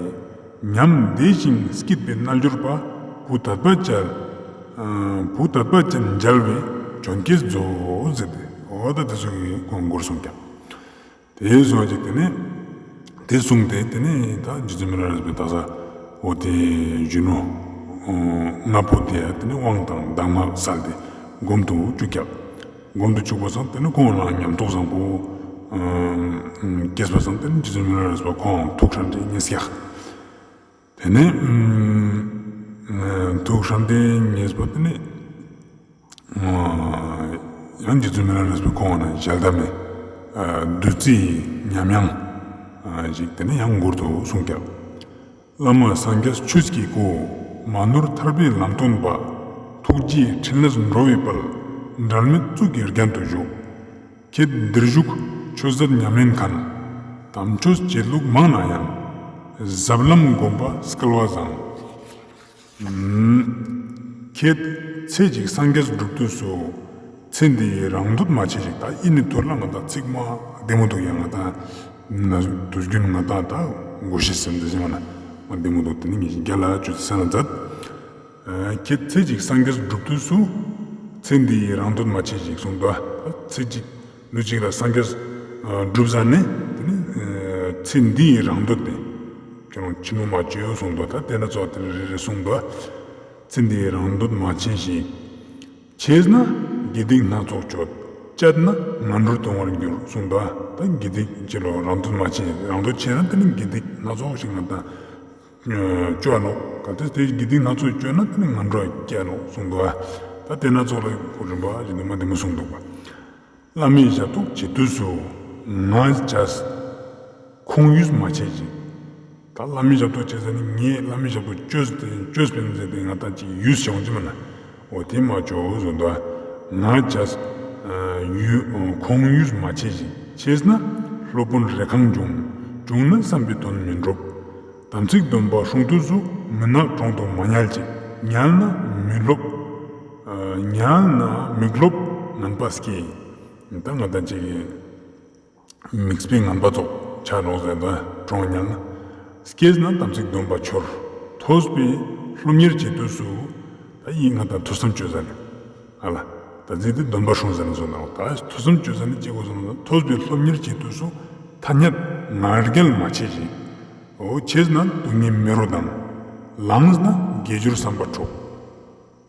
ཉམས་བདེ་ཞིང་སྐྱིད་པའི་རྣལ་འབྱོར་པ། བུ་དད་པ་ཅན། བུ་དད་པ་ཅན་མཇལ་བའི་བྱོན་སྐལ་རྫོགས་ཟེར་ཏེ། འོ་ད་དེ་ཚོ་གི་གོང་མགུར་གསུངས་ཀྱང་། དེ་སོང་ཅིག་དེ་ནས་དེ་གསུངས་ཏེ་དེ་ནས་ད་རྗེ་བཙུན་མི་ལ་རས་པའི་ད་ས་འོ་དེ་གཞོན་ནུ་ལྔ་པོ་དེ་དེ་ནས་དབང་དང་གདམས་ངག་སལ་ཏེ་སྒོམ་དུ་བཅུག་ཀྱག་སྒོམ་དུ་བཅུག་པ་སང་དེ་ནས་ཁོང་རང་ཉམས་རྟོགས་བཟང་པོ་སྐྱེས་པ་སང་དེ་ནས་རྗེ་བཙུན་མི་ལ་རས་པ་ཁོང་ཐུགས་ཧྲ་འདྲེ་ངེས་ཀྱག་དེ་ནས་ཐུགས་ཧྲ་འདྲེ་ངེས་པ་དེ་ནས། ཡང་རྗེ་བཙུན་མི་ལ་རས་པའི་ཁོང་ན་ཞལ་ཏ་མེ། བདུད་རྩིའི་ཉམས་དབྱངས་ཤིག་དེ་ནས་ཡང་མགུར་དུ་གསུངས་ཀྱང་། བླ་མ་སངས་རྒྱས་ཆོས་ཀྱི་སྐུ། མ་ནོར་ཐར་པའི་ལམ་སྟོན་པ། ཐུགས་རྗེའི་ཕྲིན་ལས་འགྲོ་བའི་དཔལ། འབྲལ་མེད་གཙུག་གི་རྒྱན་དུ་བཞུགས། ཁྱེད་འདིར་བཞུགས་ཆོས་མཛད་ཉམས་ལེན་མཁན། དམ་ཆོས་བྱེད་ལུགས་མང་ན་ཡང་། ཟབ་ལམ་སྒོམ་པ་སྐལ་བ་བཟང་། ཁྱེད་ཚེ་གཅིག་སངས་རྒྱས་སྒྲུབ་དུས་སུ། ཚེ་འདི་ཡི་རང་འདོད་མ་བྱེད་ཅིག་ད་ཨི་ནི་ཐོར་ལ་ང་ད་ཚིག་མ་བདེ་མོ་འདུག་ཡང་ང་ད་ན་དུས་རྒྱུན་ང་ད་ད་མགོ་ཤེས་སེམས་འདི་ཟིན་མ་ན་མ་བདེ་མོ་འདུག་དེ་ནི་ངེད་ཀྱི་རྒྱ་ལ་བཅུ་ཚེ་ན་མཛད། ཁྱེད་ཚེ་གཅིག་སངས་རྒྱས་སྒྲུབ་དུས་སུ། ཚེ་འདི་ཡི་རང་འདོད་མ་བྱེད་ཅིག་གསུངས་འདུག་ཚེ་གཅིག་ལུས་གཅིག་ལ་སངས་རྒྱས་སྒྲུབ་ཟ་ནས་དེ་ནི་ཚེ་འདི་ཡི་རང་འདོད་དེ་ཁྱོད་རང་ཕྱི་མོ་མ་བཅོས་གསུངས་འདུག་ད་དེ་ན་ཚོགས་དེ་རེ་རེ་གསུངས་འདུག་ཚེ་འདི་ཡི་རང་འདོད་མ་བྱེད་ཅིག་བྱས་ན་དགེ་སྡིག་སྣ་ཚོགས་སྤྱོད། སྤྱད་ན་ངན་འགྲོར་ལྟུང་བར་འགྱུར་གསུངས་འདུག་ད་དགེ་སྡིག་ཅི་ལོ་རང་འདོད་མ་བྱེད་རང་འདོད་བྱས་ན་དེ་ནི་དགེ་སྡིག་སྣ་ཚོགས་ཤིག་ང་ད། སྤྱོད་ནོག་ག་དེ་དེ་དགེ་སྡིག་སྣ་ཚོགས་སྤྱོད་ན་དེ་ནི་ངན་འགྲོ་སྐྱེ་ནོག་གསུངས་འདུག་ད་དེ་སྣ་ཚོགས་ལ་གོ་རིམ་པ་ཞིག་འདུག་མ་བདེ་མོ་གསུངས་འདུག་པ། བླ་མའི་ཞབས་ཏོག་བྱེད་དུས་སུ། ང་བྱས། ཁོང་ཡུས་མ་བྱེད་ཅིག་ད་བླ་མའི་ཞབས་ཏོག་བྱེད་ཟེར་ནི་ངས་བླ་མའི་ཞབས་ཏོག་བཅོས་ཏེ་བཅོས་པའི་མཛད་དེ་ང་ད་ཅིག་ཡུས་བྱུང་ཅི་མ་ན། འོ་དེ་མ་བྱོས་གསུངས་འདུག་ང་བྱས། ཡུལ་ཁོང་ཡུལ་མ་བྱས་ཤིང་། བྱས་ན་སློབ་དཔོན་རེ་ཁང་འབྱུང་། འབྱུང་ན་བསམ་པའི་དོན་མི་འགྲུབ། དམ་ཚིག་སྡོམ་པ་སྲུང་དུས་སུ། མུན་ནག་གྲོང་དུ་མ་ཉལ་ཅིག་ཉལ་ན་མི་སློབ། ཉལ་ན་མི་སློབ་ངན་པ་སྐྱེ། ད་ང་དང་ཅིག་གི་མིག་དཔེ་ངན་པ་ཙོགས་ཆགས་འགྲོ་ཟེར་ན། གྲོང་ཉལ་ན། སྐྱེས་ན་དམ་ཚིག་སྡོམ་པ་འཆོར། ཐོས་པའི་སློབ་གཉེར་བྱེད་དུས་སུ། ད་ཡིན་ང་དང་ཐོས་བསམ་བཅོས་ཟ་ནི། ཨ་ལ། ད་ཚིག་དེ་སྡོམ་པ་སྲུང་ཟ་ནི་བཟོ་ན། ད་ཐོས་བསམ་བཅོས་ཟ་ནི་ཅི་དགོས་སོང་ན། ཐོས་པའི་སློབ་གཉེར་བྱེད་དུས་སུ། ཐ་སྙད་ང་རྒྱལ་མ་བྱེད་ཅིང་། འོ་བྱས་ན་སྡུག་བསྔལ་མི་རོ་དང་། ལངས་ན་དགེ་སྦྱོར་བསམ་པ་འཁྲུག་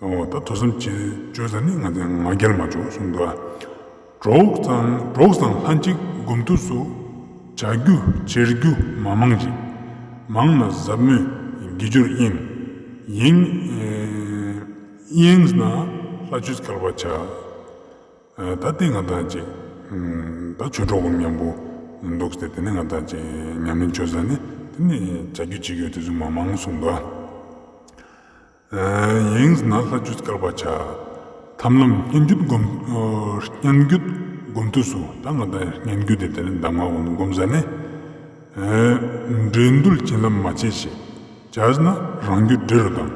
འོ་ད་ཐོས་བསམ་བྱེད་བཅོས་ཟ་ནི་ང་དང་ང་རྒྱལ་མ་བཅོས་གསུངས་འདུག་གྲོགས་དང་གྲོགས་དང་ལྷན་ཅིག་སྒོམ་དུས་སུ། བྱ་རྒྱུ་བྱེད་རྒྱུ་མ་མང་ཞིག་མང་ན་ཟབ་མོའི་དགེ་སྦྱོར་གཡེང་། གཡེང་། གཡེང་ན་ལྷ་ཆོས་སྐལ་བ་བྱ། ད་དེ་ང་དང་ཅིག་ད་ཆོས་གྲོགས་མཉམ་པོ་འདུག་སྟེ། དེ་ནས་ང་དང་ཅིག་ཉམས་ལེན་བཅོས་ཟ་ནི། དེ་ནས་བྱ་རྒྱུ་བྱེད་རྒྱུ་དེ་ཚོ་མ་མང་གསུངས་འདུག་གཡེང་ན་ལྷ་ཆོས་སྐལ་བ་བྱ། ཐམས་ལམ་སྙན་བརྒྱུད་སྒོམ། སྙན་བརྒྱུད་སྒོམ་དུས་སུ། ད་ང་དང་སྙན་བརྒྱུད་དེ་དེ་ནས་གདམས་ངག་འོང་སྒོམ་ཟ་ནི། འདྲེ་འདུལ་བྱིན་རླབས་མ་བྱེད་ཅིག་བྱས་ན་རང་རྒྱུད་འདྲེ་རུ་ལྡང་།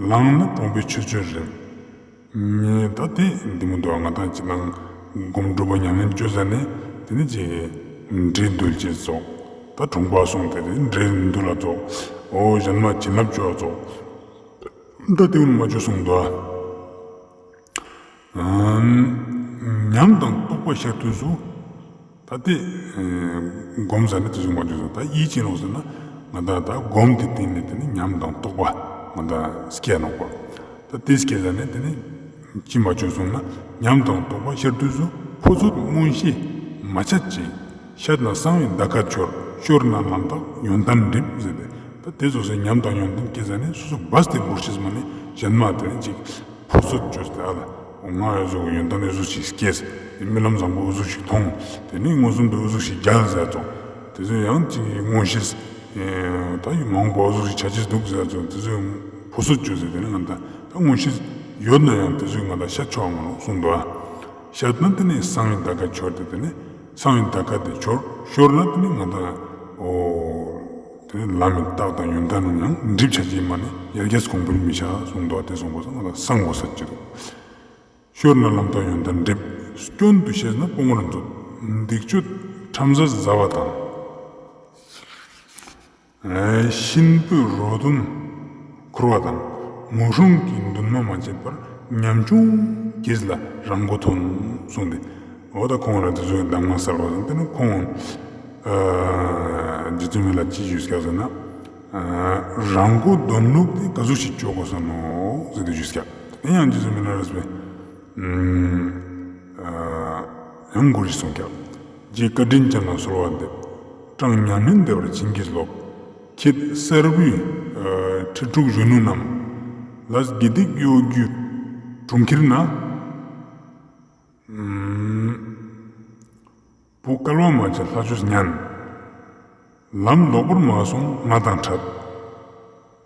ལངས་ན་གྲོང་པའི་ཆོས་སྤྱོད་རེད། ད་དེ་འདི་མོ་འདུག་ང་དང་ཅིག་ནང་སྒོམ་སྒྲུབ་པ་ཉམས་ལེན་བཅོས་ཟ་ནི། དེ་ནི་ཅིག་འདྲེ་འདུལ་ཅེས་སོགས། ད་གྲོང་པ་སོང་དེ་རེད། འདྲེ་འདུལ་ལ་སོགས། འོ་གཞན་མ་བྱིན་རླབས་བཅོས་སོགས། ད་དེ་མ་བཅོས་གསུངས་འདུག་ཉམས་དང་རྟོགས་པ་ཤར་དུས་སུ། ད་དེ་སྒོམ་ཟ་ནི་དེ་ཚོ་མ་བཅོས་སོང་། ད་ཡིད་ཆེས་ནོག་ཟེར་ན། ང་དང་ད་སྒོམ་དེ་སྟེང་ནས་དེ་ནི་ཉམས་དང་རྟོགས་པ་ང་དང་སྐྱེ་ནོག་པ། ད་དེ་སྐྱེ་ཟ་ནས་དེ་ནི་ཅི་མ་བཅོས་སོང་ན། ཉམས་དང་རྟོགས་པ་ཤར་དུས་སུ། ཕོ་ཚོད་མངོན་ཤེས་མ་ཆད་ཅིང་། ཤད་ན་གསང་བའི་ཟླ་སྐར་འཆོར། ཤོར་ན་ལམ་རྟགས་ཡོན་ཏན་འགྲིབ་ཟེར་ཏེ། ད་དེ་ཚོ་སོ་སོའི་ཉམས་དང་ཡོན་ཏན་སྐྱེ་ཟ་ནས་སོ་སོ་བས་ཏེ་འབོར་ཆེས་མ་ནི་གཞན་མ་དེ་ནི་ཅིག་ཕོ་ཚོད་བཅོས་ཏེ། ཨ་ལ། ང་ཨེ་ཟུག་ཡོན་ཏན་ཨེ་ཟུག་ཞིག་སྐྱེས། སྨོན་ལམ་བཟང་པོ་ཨེ་ཟུག་ཞིག་ཐོང་། དེ་ནས་མངོན་སུམ་དུ་ཨེ་ཟུག་ཞིག་རྒྱལ་ཟེར་ཙང་། དེ་ཚོ་ཡང་ཅིག་མངོན་ཤེས། ད་ཡུལ་མང་པོ་ཨེ་ཟུག་ཞིག་བྱ་ཅེས་འདུག་ཟེར་ཙང་། དེ་ཚོ་ཕོ་ཚོད་བཅོས་ཟེར། དེ་ནས་ང་ད་ད་མངོན་ཤེས་ཡོད་ན་ཡང་དེ་ཚོས་ང་ད་ཤད་ཆོག་མ་རུང་གསུངས་འདུག་ཨ། ཤད་ན་དེ་ནས་གསང་བའི་ཟླ་སྐར་འཆོར་ཏེ། དེ་ནས་གསང་བའི་ཟླ་སྐར་དེ་འཆོར། ཤོར་ན་དེ་ནས་ང་ད་འོ། དེ་ནས་ལམ་གྱི་རྟགས་དང་ཡོན་ཏན་རྣམས་ཡང་འགྲིབ་བྱ་ཅིག་མ་ནི་ཡར་རྒྱས་གོང་འཕེལ་མི་བྱ་གསུངས་འདུག་དེ་གསུངས་པ་སོང་ང་ད་གསང་དགོས་ས་ཅི་འདུག་ཤོར་ན་ལམ་རྟགས་ཡོན་ཏན་འགྲིབ། སྐྱོན་དུ་ཤེས་ན་སྤོང་བར་མཛོད། སྡིག་སྤྱོད་ཁྲམ་ཟ་བཟའ་བ་དང་། གཤིན་པོའི་རོ་འདོན་འཁུར་བ་དང་། ངོ་སྲུང་གི་འདུན་མ་མ་བྱས་པར། ཉམ་ཆུང་གྱིས་ལ་རང་མགོ་ཐོན་གསུངས་ཏེ། འོ་ད་ཁོང་རང་དེ་ཚོའི་གདམས་ངག་གསར་པ་དང་། དེ་ནི་ཁོང་རྗེ་བཙུན་མི་ལ་ཅི་ཞུས་སྐབས་ཟེར་ན། རང་མགོ་འདོན་ལུགས་དེ་ག་ཟུག་ཞིག་བཅོ་དགོས་ས་ནོ་ཟེར་ཏེ་ཞུས་སྐབས། དེ་ཡང་རྗེ་བཙུན་མི་ལ་རས་པས། ཡང་མགུར་ཞིག་གསུངས་ཀྱང་། རྗེ་བཀའ་དྲིན་ཅན་ལ་གསོལ་བ་འདེབས། ཀྲང་ཉམས་ལེན་བདེ་བར་བྱིན་གྱིས་རློབས། ཁྱེད་གསར་བུའི་ཁྲི་དྲུག་གཞོན་ནུ་རྣམས། ལ་དགེ་སྡིག་གཡོ་སྒྱུའི་གྲོང་ཁྱེར་ན། བུ་སྐལ་བ་མ་བྱས་ལྷ་ཆོས་ཉན། ལམ་ལོག་པར་མ་སོང་ང་དང་འཕྲད།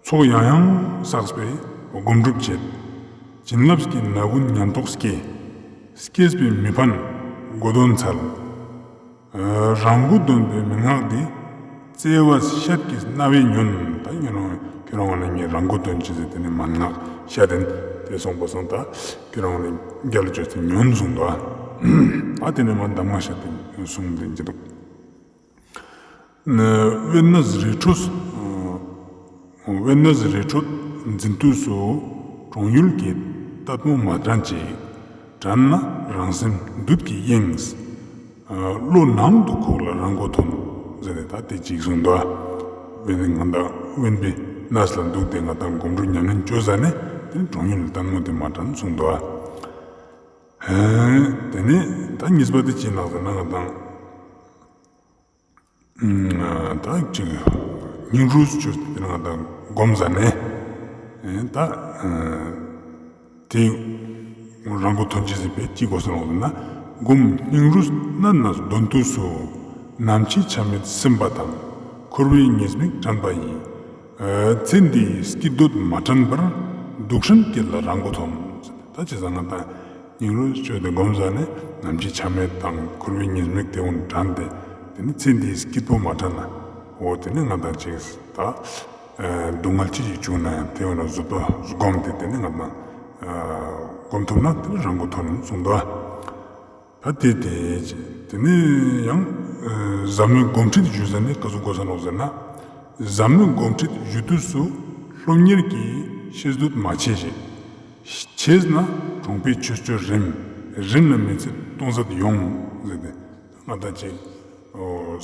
ཚོགས་ཡང་ཡང་བསགས་པས་སྒོམ་སྒྲུབ་བྱེད། བྱིན་རླབས་ཀྱི་ན་བུན་ཉམས་རྟོགས་སྐྱེ། སྐྱེས་པའི་མི་ཕན་མགོ་འདོན་འཚལ། རང་མགོ་འདོན་པའི་མན་ངག་འདི། བརྩེ་བ་ཤད་ཀྱི་རྣ་བས་ཉོན། ད་ཉོན་རང་ཁྱོད་རང་ངོ་ནས་ངས་རང་མགོ་འདོན་ཅི་ཟེར་དེ་ནི་མན་ངག་ཤད་དེ་དེ་གསུངས་པ་སོང་། ད་ཁྱོད་རང་ངོ་ནས་རྒྱལ་ལ་བཅོས་ཏེ་ཉོན་གསུངས་འདུག་ཨ། ཨ་དེ་ནས་མ་གདམས་ངག་ཤད་དེ་གསུངས་དེ་ཅི་འདུག་དབེན་གནས་རི་ཁྲོད། དབེན་གནས་རི་ཁྲོད་འཛིན་དུས་སུ། གྲོང་ཡུལ་གྱི་ལྟད་མོ་མ་དྲན་ཅིག་དྲན་ན་རང་སེམས་བདུད་ཀྱིས་གཡེངས། བློ་ནང་དུ་ཁུག་ལ་རང་མགོ་ཐོན། ཟེར་ཏེ་ད་དེ་གཅིག་གསུངས་འདུག་དབེན་ང་དང་དབེན་པའི་གནས་ལ་འདུག་སྟེ་ང་དང་སྒོམ་སྒྲུབ་ཉམས་ལེན་བཅོས་ཟ་ནས། དེ་གྲོང་ཡུལ་ལྟད་མོ་དེ་མ་དྲན་གསུངས་འདུག་དེ་ནས་ད་གཉིས་པ་དེ་ཅི་ལགས་ཟེར་ན། ང་དང་ད་ཅིག་སྙིང་རུས་བཅོས་ཏེ་ང་དང་སྒོམ་ཟ་ནས་ད་དེ་རང་མགོ་ཐོན་ཅི་ཟེར་བས་ཅི་དགོས་སོང་ལབ་ན། སྒོམ་སྙིང་རུས་གནད་ནས་འདོན་དུས་སུ། ནམ་འཆི་ཆ་མེད་སེམས་པ་དང་། འཁོར་བའི་ཉེས་དམིགས་དྲན་པ་ཡིས། ཚེ་འདིའི་སྐྱིད་འདོད་མ་དྲན་པར། སྡུག་ཧྲན་སྐྱེ་ལ་རང་མགོ་ཐོན། ད་བྱས་ཙང་ང་དང་སྙིང་རུས་བཅོས་ཏེ་སྒོམ་ཟ་ནས་ནམ་འཆི་ཆ་མེད་དང་འཁོར་བའི་ཉེས་དམིགས་དེ་འོང་དྲན་ཏེ། དེ་ནི་ཚེ་འདིའི་སྐྱིད་པོ་མ་དྲན་ན། འོ་དེ་ནི་ང་དང་ཅིག་ད་སྡུག་བསྔལ་ཅི་ཞིག་བྱུང་ན་ཡང་དེ་འོང་ན་བཟོད་པ་སྒོམ་སྟེ་དེ་ནི་ང་དང་སྒོམ་ཐུབ་ན་དེ་ནི་རང་མགོ་ཐོན་གསུངས་འདུག་ད་དེ་དེ་དེ་ནི་ཡང་ཟབ་མོའི་སྒོམ་ཁྲིད་ཞུ་ཟ་ནི་ག་ཚོད་དགོས་ས་ནོག་ཟེར་ན། ཟབ་མོའི་སྒོམ་ཁྲིད་ཞུ་དུས་སུ་སློབ་གཉེར་གྱི་ཤེས་འདོད་མ་བྱས་ཤིང་། བྱས་ན་གྲོང་པའི་ཆོས་སྤྱོད་རིམ། རིམ་ན་མི་ཚེ་སྟོང་ཟད་ཡོང་ཟེར་ཏེ། ང་དང་ཅིག་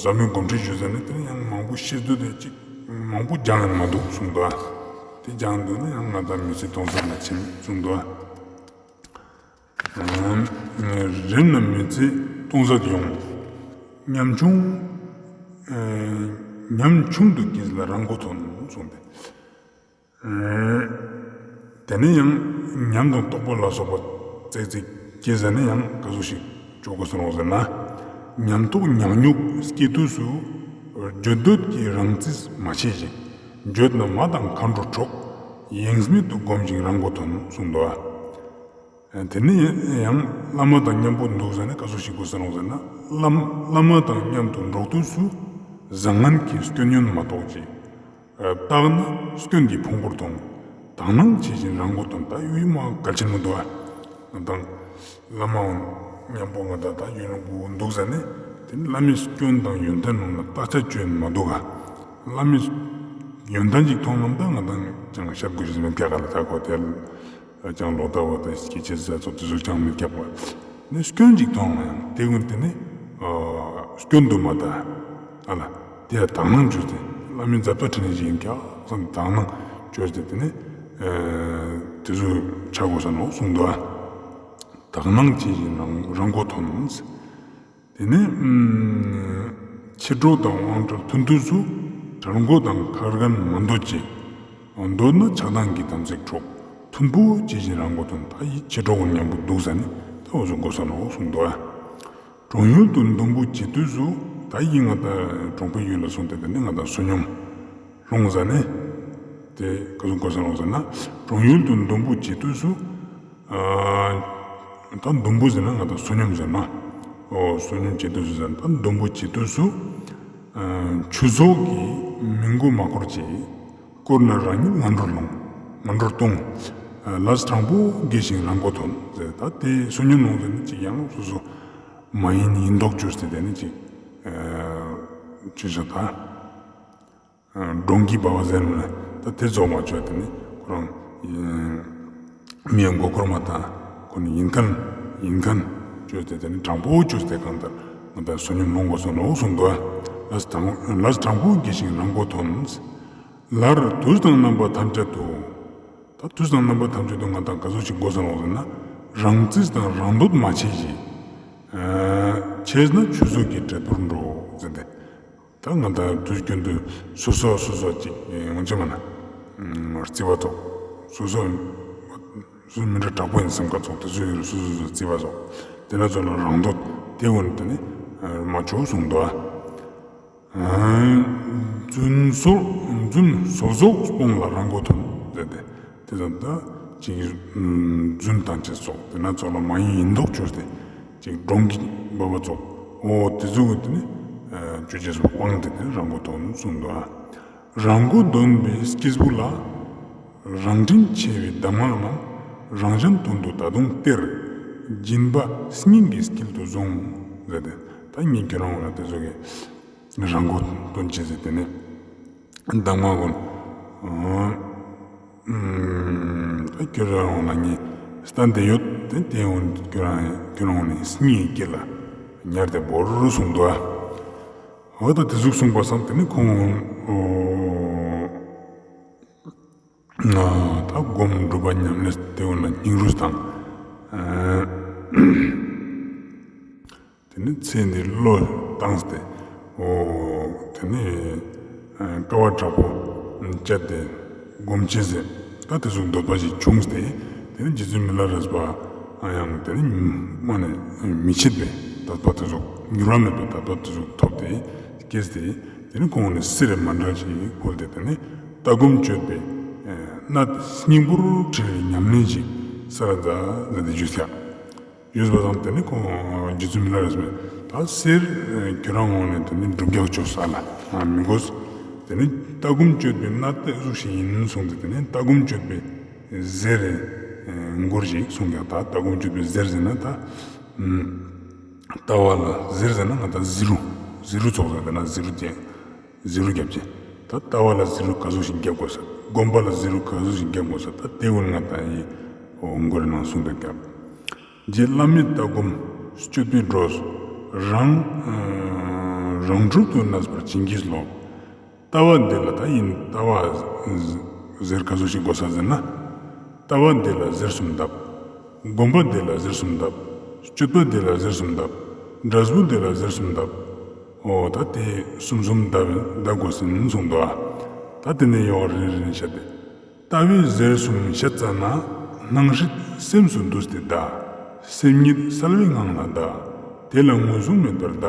ཟབ་མོའི་སྒོམ་ཁྲིད་ཞུ་ཟ་ནི་དེ་ནི་ཡང་མང་པོ་ཤེས་འདོད་དེ་ཅིག་མང་པོ་སྦྱང་ཡང་མ་འདུག་གསུངས་འདུག་དེ་སྦྱང་འདུག་ན་ཡང་ང་དང་མི་ཚེ་སྟོང་ཟད་ན་ཕྱིན་གསུངས་འདུག་རིམ་ན་མི་ཚེ་སྟོང་ཟད་ཡོང་། ཉམ་ཆུང་། ཉམ་ཆུང་དུ་སྐྱེས་ལ་རང་མགོ་ཐོན་གསུངས་ཏེ། དེ་ནས་ཡང་ཉམས་དང་རྟོགས་པ་ལ་སོགས་པ་ཙིག་ཙིག་སྐྱེས་ཟ་ནས་ཡང་ག་ཟུག་ཞིག་བཅོ་དགོས་སོང་ཟེར་ན། ཉམས་རྟོགས་ཉག་ཉོག་སྐྱེ་དུས་སུ། བརྗོད་འདོད་ཀྱི་རང་རྩིས་མ་བྱས་ཤིང་། བརྗོད་ན་མ་དང་མཁའ་འགྲོ་འཕྲོག །ཡེངས་མེད་དུ་སྒོམ་ཞིང་རང་མགོ་ཐོན་གསུངས་འདུག་དེ་ནས་ཡང་བླ་མ་དང་མཉམ་པོ་འདུག་ཟ་ནས་ག་ཟུག་ཞིག་དགོས་ས་རུང་ཟེར་ན། བླ་བླ་མ་དང་མཉམ་དུ་འགྲོགས་དུས་སུ་བཟང་ངན་གྱི་སྐྱོན་ཉོན་མ་རྟོགས་ཀྱི། བརྟགས་ན་སྐྱོན་གྱི་ཕུང་པོར་མཐོང་། དག་སྣང་བྱེད་བཞིན་རང་མགོ་ཐོན། ད་ཡུལ་མ་གལ་ཆེན་མི་འདུག་ཨ། ང་དང་བླ་མ་མཉམ་པོ་ང་དང་ད་ཡུལ་ལུང་འདུག་ཟ་ནས་དེ་ནི་བླ་མའི་སྐྱོན་དང་ཡོན་ཏན་རྣམས་ལ་བརྟག་དཔྱད་བཅོས་མ་འདུག་ག་བླ་མའི་ཡོན་ཏན་ཅིག་མཐོང་ལམ་ད་ང་དང་ཅང་བཤད་དགོས་ཞིག་མེད་ཀྱག་ག་ལ་ད་གོ་དེ་ལ་ཅང་ལོག་ལྟ་བ་དང་སྐྱེ་ཆེ་ཟ་ཚོ་དེ་ཚོ་ཅང་མི་རྒྱག་པ་ནི་སྐྱོན་ཅིག་མཐོང་ན་ཡང་དེ་ཀུན་དེ་ནི་སྐྱོན་དུ་མ་ལྟ། ཨ་ལ། དེ་ཡང་དག་སྣང་བཅོས་ཏེ་བླ་མའི་མཛད་པ་ཕྲིན་ལས་ཅིག་ཡིན་ཀྱག་བསམ་དག་སྣང་བཅོས་ཏེ་དེ་ནི་དེ་ཚོ་ཆ་དགོས་ས་ནོ་གསུངས་འདུག་དག་སྣང་བྱེད་བཞིན་རང་རང་མགོ་ཐོན། དེ་ནས་ཕྱི་གྲོགས་དང་དབང་གྲལ་མཐུན་དུས་སུ་གྲལ་མགོ་དང་ཁ་རྒན་མ་འདོད་ཅིང་། འདོད་ན་ཆགས་སྡང་གི་དམ་ཚིག་འཕྲོག་མཐུན་པོ་བྱེད་བཞིན་རང་མགོ་ཐོན། ད་ཡིད་ཕྱི་གྲོགས་མཉམ་པོ་འདུག་ཟ་ནས་ད་འུ་ཚོ་མགོ་ས་ནོ་གསུངས་འདུག་ཨ། གྲོང་ཡུལ་དུ་འདུམ་བུ་བྱེད་དུས་སུ། ད་ཡིན་ང་ད་གྲོང་པའི་ཡུལ་ལ་སོང་སྟེ་དེ་ནས་ང་ད་བསོད་སྙོམས་སློང་ཟ་ནས། དེ་ག་ཚོད་དགོས་ས་ལོང་ཟེར་ན། གྲོང་ཡུལ་དུ་འདུམ་བུ་བྱེད་དུས་སུ། ཨ། ད་འདུམ་བུ་ཟེར་ན་ང་ད་བསོད་སྙོམས་ཟེར་ན། ཨོ་བསོད་སྙོམས་བྱེད་དུས་སུ་ཟེར་ན་ད་འདུམ་བུ་བྱེད་དུས་སུ། ཨ། ཆུ་ཟོག་གི་མི་མགོ་མ་འཁོར་ཅིག་བསྐོར་ན་རང་ཉིད་ངན་འགྲོར་ལྷུང་། ངན་འགྲོར་ལྟུང་། ཨ། ལས་དྲང་པོ་དགེ་ཞིང་རང་མགོ་ཐོན་ཟེར། ད་དེ་བསོད་སྙོམས་སློང་ཟེར་ན་ཅིག་ཡང་སོ་སོ་མ་ཡིན་ཡིན་མདོག་བཅོས་ཏེ་དེ་ནི་ཅིག་ཨ། ཅི་ཞིག་ད། འབྲོང་གི་སྦལ་པ་ཟེར་ནས་ད་དེ་རྫོགས་མ་བྱོས་དེ་ནི་ཁོ་རང་མིའི་མགོ་འཁོར་མ་དང་ཁོ་ནི་ཡིན་མཁན་ཡིན་མཁན་བཅོས་ཏེ་དེ་ནི་དྲང་པོ་བཅོས་ཏེ་གང་ལྟར་ང་ད་བསོད་སྙོམས་སློང་དགོས་སོ་ནོ་གསུངས་འདུག་ལས་དྲང་ལས་དྲང་པོ་དགེ་ཞིང་རང་མགོ་ཐོན། ལར་དུས་དང་རྣམ་པ་ཐམས་ཅད་དུ། ད་དུས་དང་རྣམ་པ་ཐམས་ཅད་དུ་ང་དང་ག་ཚོད་ཅིག་དགོས་སོ་ནོ་ཟེར་ན། རང་རྩིས་དང་རང་འདོད་མ་བྱས་ཤིང་། བྱས་ན་ཆུ་ཟོག་གི་འབྲས་བུར་འགྲོ་ཟེར་ཏེ། ད་ང་ད་དུས་རྒྱུན་དུ་སོ་སོ་སོ་སོ་ཅིག་ངོ་ཆེ་མ་ན། རྩི་བ་ཐོག་སོ་སོ་སོ་མི་འདྲ་དྲག་པོ་ཡིན་བསམ་ཁ་ཚོགས་དེ་ཚོ་ཡོད་རེད། སོ་སོ་སོ་རྩི་བ་ཚོགས་དེ་ལ་ཚོ་ལ་རང་འདོད་དེ་འོན་དེ་ནི་མ་ཆོག་གསུངས་འདུག་ཨ། རྫུན་སོགས་རྫུན་སོགས་སོགས་སྤོང་ལ་རང་མགོ་ཐོན་ཟེར་ཏེ། དེ་ཙམ་ད་ཅིག་རྫུན་དང་ཅི་སོགས་དེ་ན་ཚོགས་ལ་མ་ཡིན་ཡིན་མདོག་བཅོས་ཏེ་ཅིག་འབྲོང་གི་སྦལ་པ་ཚོགས་འོ་དེ་ཚོ་གི་དེ་ནི་ཅོ་ཅེ་སོགས་སྤངས་ཏེ་དེ་རང་མགོ་ཐོན་གསུངས་འདུག་ཨ། རང་མགོ་འདོན་པའི་སྐྱེས་བུ་ལ། རང་དྲིན་ཆེ་བའི་གདམས་ངག་རྣམས་རང་གཞན་དོན་དུ་ད་དུང་སྟེར། སྦྱིན་པ་སྙིང་གི་དཀྱིལ་དུ་བཟུང་། ཟེར་ཏེ་ད་ངས་ཁྱོད་རང་ལ་དེ་ཚོ་གི་རང་མགོ་འདོན་བྱེད་ཟེར་དེ་ནི་གདམས་ངག་གོ་ད་ཁྱོད་རང་ལ་ངས་སྟན་དེ་ཡོད་དེ་དེ་འོན་ཁྱོད་རང་ཁྱོད་རང་ནི་སྙིང་གི་དཀྱིལ་ལ་ཉར་ཏེ་བོར་གསུངས་འདུག་ཨ། འོ་ད་དེ་ཟུག་གསུངས་པ་སང་དེ་ནི་ཁོང་ད་སྒོམ་སྒྲུབ་པ་ཉམས་ལེན་དེ་འོ་ན་སྙིང་རུས་དང་། དེ་ནི་ཚེ་འདིར་བློས་བཏང་སྟེ། འོ། དེ་ནི་དཀའ་བ་དྲག་པོ་སྤྱད་དེ་སྒོམ་བྱེད་ཟེར། ད་དེ་ཚོ་འདོད་པ་ཞིག་བྱུང་སྟེ། དེ་ནི་རྗེ་བཙུན་མི་ལ་རས་པ་ཡང་དེ་ནི་མ་ནས་མི་ཕྱེད་པའི་དད་པ་དེ་ཚོ་འགྱུར་བ་མེད་པའི་དད་པ་དེ་ཚོ་ཐོབ་སྟེ་སྐྱེས་ཏེ། དེ་ནི་ཁོང་ནི་གསེར་མཎྜལ་ཞིག་ཕུལ་ཏེ་དེ་ནི་ལྟ་སྒོམ་སྤྱོད་པའི་གནད་སྙིང་པོར་དྲིལ་བའི་ཉམས་ལེན་ཞིག་ ས་ར་ཛ་ཟེར་ཏེ་ཞུས་ཀྱང་། ཞུས་པ་དང་དེ་ནི་ཁོང་རྗེ་བཙུན་མི་ལ་རས་པས་ད་གསེར་ཁྱོད་རང་ངོས་ནས་དེ་ནི་སྒྲུབ་རྒྱག་ཆོག་ས་ལ་མི་དགོས། དེ་ནི་ལྟ་སྒོམ་སྤྱོད་པའི་གནད་དེ་ཟུག་ཞིག་ཡིན་གསུངས་ཏེ། དེ་ནི་ལྟ་སྒོམ་སྤྱོད་པའི་གཟེར་མགུར་ཞིག་གསུངས་ཀྱང་། ད་ལྟ་སྒོམ་སྤྱོད་པའི་གཟེར་ཟེར་ན་ད། ལྟ་བ་ལ་གཟེར་ཟེར་ན་ང་ད་ཟི་རུ། ཟི་རུ་ཚོགས་ཟེར་ན་ཟི་རུ་ཅན། ཟི་རུ་རྒྱབ་ཅན། ད་ལྟ་བ་ལ་ཟི་རུ་ག་ཟུག་ཞིག་རྒྱབ་དགོས་ས། སྒོམ་པ་ལ་ཟི་རུ་ག་ཟུག་ཞིག་རྒྱབ་དགོས་ས། ད་དེ་ཀུན་ང་ད་ཡི་མགུར་ནང་གསུངས་འདུག་ཀྱང་། རྗེ་བླ་མའི་ལྟ་སྒོམ་སྤྱོད་པའི་འགྲོས། རང་རང་གྲུབ་ཏུ་གནས་པར་བྱིན་གྱིས་རློབས། ལྟ་བ་འདི་ལ་ད་ཡིན་ལྟ་བ་ཟེར་ག་ཟུག་ཞིག་དགོས་ས་ཟེར་ན། ལྟ་བ་འདི་ལ་གཟེར་གསུམ་གདབ། སྒོམ་པ་འདི་ལ་གཟེར་གསུམ་གདབ། སྤྱོད་པ་འདི་ལ་གཟེར་གསུམ་གདབ། འབྲས་བུ་འདི་ལ་གཟེར་གསུམ་གདབ། འོ་ད་དེ་གསུམ་གསུམ་གདབ་གདབ་དགོས་ཟིན་གསུངས་འདུག་ཨ། ད་དེ་ནས་ཡོག་རེ་རེ་བཤད་དེ། ལྟ་བའི་གཟེར་གསུམ་བཤད་ཙ་ན། སྣང་སྲིད་སེམས་སུ་འདུས་ཏེ་གདའ། སེམས་ཉིད་གསལ་བའི་ངང་ལ་གདའ། དེ་ལ་ངོས་བཟུང་མེད་པར་གདའ།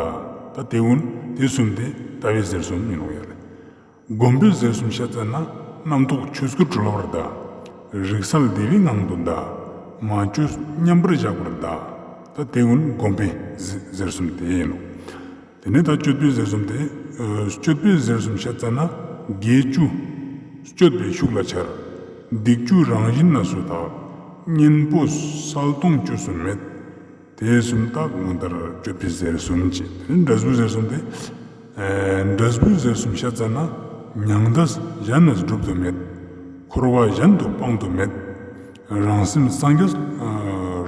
ད་དེ་ཀུན་དེ་གསུམ་དེ་ལྟ་བའི་གཟེར་གསུམ་ཡིན་ནོ་ཡ་ལེ། སྒོམ་པའི་གཟེར་གསུམ་བཤད་ཙ་ན། རྣམ་རྟོག་ཆོས་སྐུར་གྲོལ་བར་གདའ། རིག་གསལ་བདེ་བའི་ངང་དུ་གདའ། མ་བཅོས་མཉམ་པར་བཞག་པར་གདའ། ད་དེ་ཀུན་སྒོམ་པའི་གཟེར་གསུམ་དེ་ཡིན་ནོ། དེ་ནས་ད་སྤྱོད་པའི་གཟེར་གསུམ་དེ། སྤྱོད་པའི་གཟེར་གསུམ་བཤད་ཙ་ན། དགེ་བཅུ་སྤྱོད་པའི་ཤུགས་ལ་འཆར། སྡིག་བཅུ་རང་བཞིན་གནས་སུ་དག། གཉེན་པོ་གསལ་སྟོང་བཅོས་སུ་མེད། དེ་གསུམ་དག་ངོ་མཐར་སྤྱོད་པའི་གཟེར་གསུམ་བྱས། དེ་ནས་འབྲས་བུའི་གཟེར་གསུམ་དེ། འབྲས་བུའི་གཟེར་གསུམ་བཤད་ཙ་ན། མྱང་འདས་གཞན་ནས་སྒྲུབ་ཏུ་མེད། འཁོར་བ་གཞན་དུ་སྤང་དུ་མེད། རང་སེམས་སངས་རྒྱས།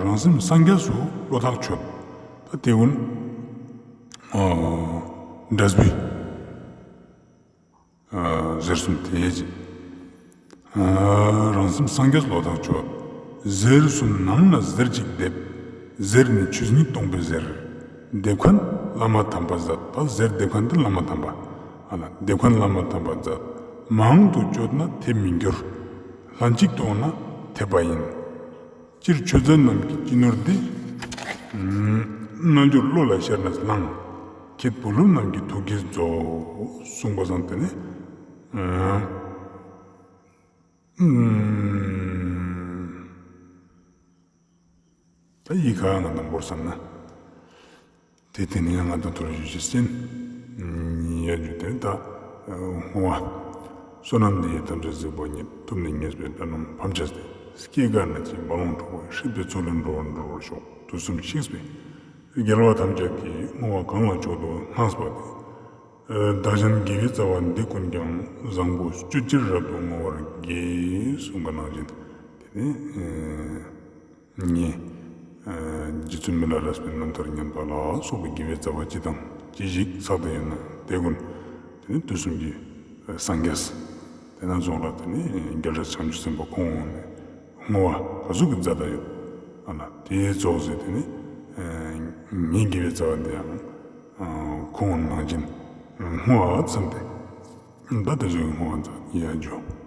རང་སེམས་སངས་རྒྱས་སུ་བློ་ཐག་ཆོད། ད་དེ་ཀུན། འབྲས་བུའི་གཟེར་གསུམ་དེ་ཡིན། རང་སེམས་སངས་རྒྱས་བློ་ཐག་ཆོད། གཟེར་གསུམ་ནང་ན་གཟེར་གཅིག་འདེབས། གཟེར་ནི་ཆོས་ཉིད་སྟོང་པའི་གཟེར། འདེབས་མཁན་བླ་མ་དམ་པ་མཛད། ད་གཟེར་འདེབས་མཁན་དེ་བླ་མ་དམ་པ། ཨ་ལ་འདེབས་མཁན་བླ་མ་དམ་པ་མཛད། མང་དུ་སྤྱོད་ན་ཐེབས་མི་འགྱུར། ལྷན་ཅིག་ཏུ་འོང་ན་ཐེབས་པ་ཡིན། སྤྱིར་ཆོས་མཛད་རྣམས་ཀྱི་སྤྱི་ནོར་འདི། རྣལ་འབྱོར་བློ་ལ་ཤར་ནས་བླང་། ཁྱེད་བུ་སློབ་རྣམས་ཀྱི་ཐུགས་ཀྱིས་རྫོགས། གསུངས་པ་སང་དེ་ནས། ད་ཡིག་ཁ་ང་དང་བོར་བསམ་ན། དེ་དེ་ནས་ང་དང་ཐོར་ཞུ་ཞིག་སེན། ཡ་རྒྱུ་དེ་ད། བསྔོ་བ། བསོད་ནམས་འདི་ཡིས་ཐམས་ཅད་གཟིགས་པ་ཉིད། ཐོབ་ནས་ཉེས་པའི་དགྲ་རྣམས་ཕམ་བྱས་ཏེ། སྐྱེ་རྒ་ན་འཆིའི་རྦ་ཀློང་འཁྲུགས་པ། སྲིད་པའི་མཚོ་ལས་འགྲོ་བ་སྒྲོལ་བར་ཤོག་དུས་གསུམ་གཤེགས་པའི་རྒྱལ་བ་ཐམས་ཅད་ཀྱིས་བསྔོ་བ་གང་ལ་མཆོག་ཏུ་བསྔགས་པ་དེ། བདག་གཞན་དགེ་བའི་རྩ་བ་འདི་ཀུན་ཀྱང་། བཟང་པོ་སྤྱོད་ཕྱིར་རབ་ཏུ་བསྔོ་བར་བགྱི། གསུངས་པ་ནང་བཞིན་དེ་ནས། ངས། རྗེ་བཙུན་མི་ལ་རས་པའི་རྣམ་ཐར་ཉན་པ་ལ་སོགས་པའི་དགེ་བའི་རྩ་བ་ཅི་དང་ཅི་ཞིག་བསགས་ཏེ་ཡོད་ན་དེ་ཀུན། དེ་ནི་དུས་གསུམ་གྱི་སངས་རྒྱས། དེ་ན་རྫོང་ལ་དེ་ནི་རྒྱལ་སྲས་བྱང་ཆུབ་སེམས་དཔའ་ཁོང་ངོ་མ་བསྔོ་བ་ག་ཟུག་གི་མཛད་ད་ཡོད། ཨ་ན་དེའི་ཚོགས་ཟེར་དེ་ནི། ངའི་དགེ་བའི་རྩ་བ་འདི་ཡང་། ཁོང་ངོ་ནང་བཞིན། བསྔོ་བ་ཙམ་དེ། ད་དེ་ཚོའི་བསྔོ་བ་ཙམ་ཡ་འཇོག